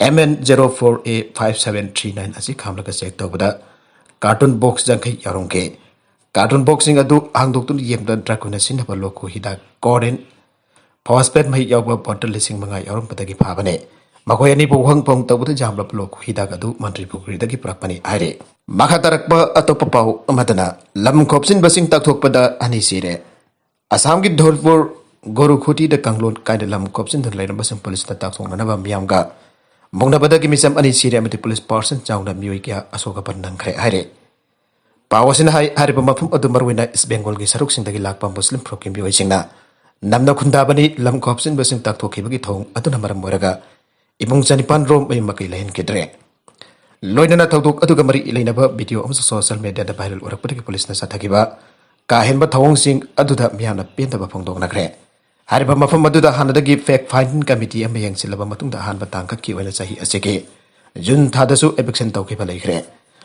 M N zero four A five seven three nine ꯑꯁꯤ ꯈꯥꯝꯂꯒ ꯆꯦꯛ ꯇꯧꯕꯗ ꯀꯥꯔꯇꯨꯟ ꯕꯣꯛꯁ ꯌꯥꯡꯈꯩ ꯌꯥꯎꯔꯝꯈꯤ꯫ ꯀꯥꯔꯇꯨꯟ ꯕꯣꯛꯁꯁꯤꯡ ꯑꯗꯨ ꯍꯥꯡꯗꯣꯛꯇꯨꯅ ꯌꯦꯡꯕꯗ ꯗ꯭ꯔꯒ ꯑꯣꯏꯅ ꯁꯤꯖꯤꯟꯅꯕ ꯂꯣꯈꯨ ꯍꯤꯗꯥꯛ ꯀꯣꯔꯤꯟ ꯐꯣꯁꯐꯦꯠ ꯃꯍꯤꯛ ꯌꯥꯎꯕ ꯕꯣꯇꯜ ꯂꯤꯁꯤꯡ ꯃꯉꯥ ꯌꯥꯎꯔꯝꯕꯗꯒꯤ ꯐꯥꯕꯅꯤ꯫ ꯃꯈꯣꯏ ꯑꯅꯤꯕꯨ ꯋꯥꯍꯪ ꯄꯥꯎ ꯇꯧꯕꯗ ꯌꯥꯝꯂꯕ ꯂꯣꯈꯨ ꯍꯤꯗꯥꯛ ꯑꯗꯨ ꯃꯟꯇ꯭ꯔꯤ ꯄꯨꯈ꯭ꯔꯤꯗꯒꯤ ꯄꯨꯔꯛꯄꯅꯤ ꯍꯥꯏꯔꯤ꯫ ꯃꯈꯥ ꯇꯥꯔꯛꯄ ꯑꯇꯣꯞꯄ ꯄꯥꯎ ꯑꯃꯗꯅ ꯂꯝ ꯈꯣꯞꯆꯤꯟꯕꯁꯤꯡ ꯇꯥꯛꯊꯣꯛꯄꯗ ꯑꯅꯤ ꯁꯤꯔꯦ꯫ ꯑꯁꯥꯝꯒꯤ ꯙꯣꯜꯄꯨꯔ ꯒꯣꯔꯨꯈꯨꯇꯤꯗ ꯀꯥꯡꯂꯣꯟ ꯀꯥꯏꯅ ꯂꯝ ꯈꯣꯞꯆꯤꯟꯗꯨꯅ ꯂꯩꯔꯝꯕꯁꯤꯡ ꯄꯨꯂꯤꯁꯅ ꯇꯥꯛꯊꯣꯛꯅꯅꯕ ꯃꯤꯌꯥꯝꯒ ꯃꯨꯛꯅꯕꯗꯒꯤ ꯃꯤꯆꯝ ꯑꯅꯤ ꯁꯤꯔꯦ ꯑꯃꯗꯤ ꯄꯨꯂꯤꯁ ꯄꯥꯔꯁꯟ ꯆꯥꯎꯅ ꯃꯤꯑꯣꯏ ꯀꯌꯥ ꯑꯁꯣꯛ ꯑꯄꯟ ꯅꯪꯈ꯭ꯔꯦ ꯍꯥꯏꯔꯦ꯫ ꯄꯥꯎ ꯑꯁꯤꯅ ꯍꯥꯏ, ꯍꯥꯏꯔꯤꯕ ꯃꯐꯝ ꯑꯗꯨ ꯃꯔꯨꯑꯣꯏꯅ ꯏꯁ ꯕꯦꯡꯒꯣꯜꯒꯤ ꯁꯔꯨꯛꯁꯤꯡꯗꯒꯤ ꯂꯥꯛꯄ ꯃꯨꯁꯂꯤꯝ ꯐꯨꯔꯨꯞꯀꯤ ꯃꯤꯑꯣꯏꯁꯤꯡꯅ ꯅꯝꯅ ꯈꯨꯟꯗꯥꯕꯅꯤ꯫ ꯂꯝ ꯈꯣꯞꯆꯤꯟꯕꯁꯤꯡ ꯇꯥꯛꯊꯣꯛꯈꯤꯕꯒꯤ ꯊꯧꯑꯣꯡ ꯑꯗꯨꯅ ꯃꯔꯝ ꯑꯣꯏꯔꯒ ꯏꯃꯨꯡ ꯆꯅꯤꯄꯥꯟ ꯔꯣꯝ ꯃꯌꯨꯝ ꯃꯀꯩ ꯂꯩꯍꯟꯈꯤꯗ꯭ꯔꯦ꯫ ꯂꯣꯏꯅꯅ ꯊꯧꯗꯣꯛ ꯑꯗꯨꯒ ꯃꯔꯤ ꯂꯩꯅꯕ ꯚꯤꯗꯤꯑꯣ ꯑꯃꯁꯨ ꯁꯣꯁꯤꯌꯦꯜ ꯃꯤꯗꯤꯌꯥꯗ ꯚꯥꯏꯔꯦꯜ ꯑꯣꯏꯔꯛꯄꯗꯒꯤ ꯄꯨꯂꯤꯁꯅ ꯆꯠꯊꯈꯤꯕ ꯀꯥ ꯍꯦꯟꯕ ꯊꯧꯑꯣꯡꯁꯤꯡ ꯑꯗꯨꯗ ꯃꯤꯌꯥꯝꯅ ꯄꯦꯟꯗꯕ ꯐꯣꯡꯗꯣꯛꯅꯈ꯭ꯔꯦ꯫ ꯍꯥꯏꯔꯤꯕ ꯃꯐꯝ ꯑꯗꯨꯗ ꯍꯥꯟꯅꯗꯒꯤ ꯐꯦꯛ ꯐꯥꯏꯟꯗꯤꯡ ꯀꯃꯤꯇꯤ ꯑꯃ ꯌꯦꯡꯁꯤꯜꯂꯕ ꯃꯇꯨꯡꯗ ꯑꯍꯥꯟꯕ ꯇꯥꯡꯀꯛꯀꯤ ꯑꯣꯏꯅ ꯆꯍꯤ ꯑꯁꯤꯒꯤ ꯖꯨꯟ ꯊꯥꯗꯁꯨ ꯑꯦꯚꯤꯛꯁꯟ ꯇꯧꯈꯤꯕ ꯂꯩꯈ꯭ꯔꯦ꯫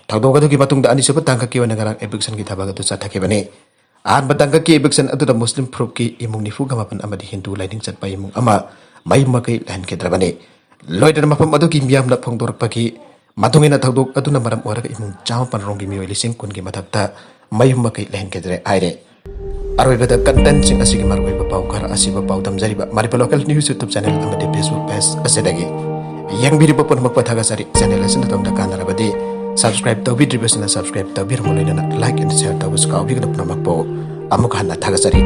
ꯊꯧꯗꯣꯛ ꯑꯗꯨꯒꯤ ꯃꯇꯨꯡꯗ ꯑꯅꯤꯁꯨꯕ ꯇꯥꯡꯀꯛꯀꯤ ꯑꯣꯏꯅ ꯉꯔꯥꯡ ꯑꯦꯚꯤꯛꯁꯟꯒꯤ ꯊꯕꯛ ꯑꯗꯨ ꯆꯠꯊꯈꯤꯕꯅꯤ꯫ ꯑꯍꯥꯟꯕ ꯇꯥꯡꯀꯛꯀꯤ ꯑꯦꯚꯤꯛꯁꯟ ꯑꯗꯨꯗ ꯃꯨꯁꯂꯤꯝ ꯐꯨꯔꯨꯞꯀꯤ ꯏꯃꯨꯡ ꯅꯤꯐꯨꯒ ꯃꯥꯄꯟ ꯑꯃꯗꯤ ꯍꯤꯟꯗꯨ ꯂꯥꯏꯅꯤꯡ ꯆꯠꯄ ꯏꯃꯨꯡ ꯑꯃ ꯃꯌꯨꯝ ꯃꯀꯩ ꯂꯩꯍꯟꯈꯤꯗ꯭ꯔꯕꯅꯤ꯫ ꯂꯣꯏꯅꯅ ꯃꯐꯝ ꯑꯗꯨꯒꯤ ꯃꯤꯌꯥꯝꯅ ꯐꯣꯡꯗꯣꯔꯛꯄꯒꯤ ꯃꯇꯨꯡ ꯏꯟꯅ ꯊꯧꯗꯣꯛ ꯑꯗꯨꯅ ꯃꯔꯝ ꯑꯣꯏꯔꯒ ꯏꯃꯨꯡ ꯆꯥꯃꯥꯄꯟ ꯔꯣꯝꯒꯤ ꯃꯤꯑꯣꯏ ꯂꯤꯁꯤꯡ ꯀꯨꯟꯒꯤ ꯃꯊꯛꯇ ꯃꯌꯨꯝ ꯃꯀꯩ ꯂꯩꯍꯟꯈꯤꯗ꯭ꯔꯦ ꯍꯥꯏꯔꯦ꯫ ꯑꯔꯣꯏꯕꯗ ꯀꯟꯇꯦꯟꯁꯤꯡ ꯑꯁꯤꯒꯤ ꯃꯔꯨꯑꯣꯏꯕ ꯄꯥꯎ ꯈꯔ ꯑꯁꯤꯕꯨ ꯄꯥꯎꯗꯝꯖꯔꯤꯕ Manipur local news YouTube channel ꯑꯃꯗꯤ ꯐꯦꯁꯕꯨꯛ ꯄꯦꯖ ꯑꯁꯤꯗꯒꯤ ꯌꯦꯡꯕꯤꯔꯤꯕ ꯄꯨꯝꯅꯃꯛꯄꯨ ꯊꯥꯒꯠꯆꯔꯤ꯫ ꯆꯦꯅꯦꯜ ꯑꯁꯤꯅ ꯑꯗꯣꯝꯗ ꯀꯥꯟꯅꯔꯕꯗꯤ ꯁꯕꯁꯀ꯭ꯔꯥꯏꯕ ꯇꯧꯕꯤꯗ꯭ꯔꯤꯕꯁꯤꯅ ꯁꯕꯁꯀ꯭ꯔꯥꯏꯕ ꯇꯧꯕꯤꯔꯝꯃꯨ, ꯂꯣꯏꯅꯅ ꯂꯥꯏꯛ ꯑꯦꯟ ꯁꯦꯌꯔ ꯇꯧꯕꯁꯨ ꯀꯥꯎꯕꯤꯒꯅꯨ꯫ ꯄꯨꯝꯅꯃꯛꯄꯨ ꯑꯃꯨꯛ ꯍꯟꯅ ꯊꯥꯒꯠꯆꯔꯤ꯫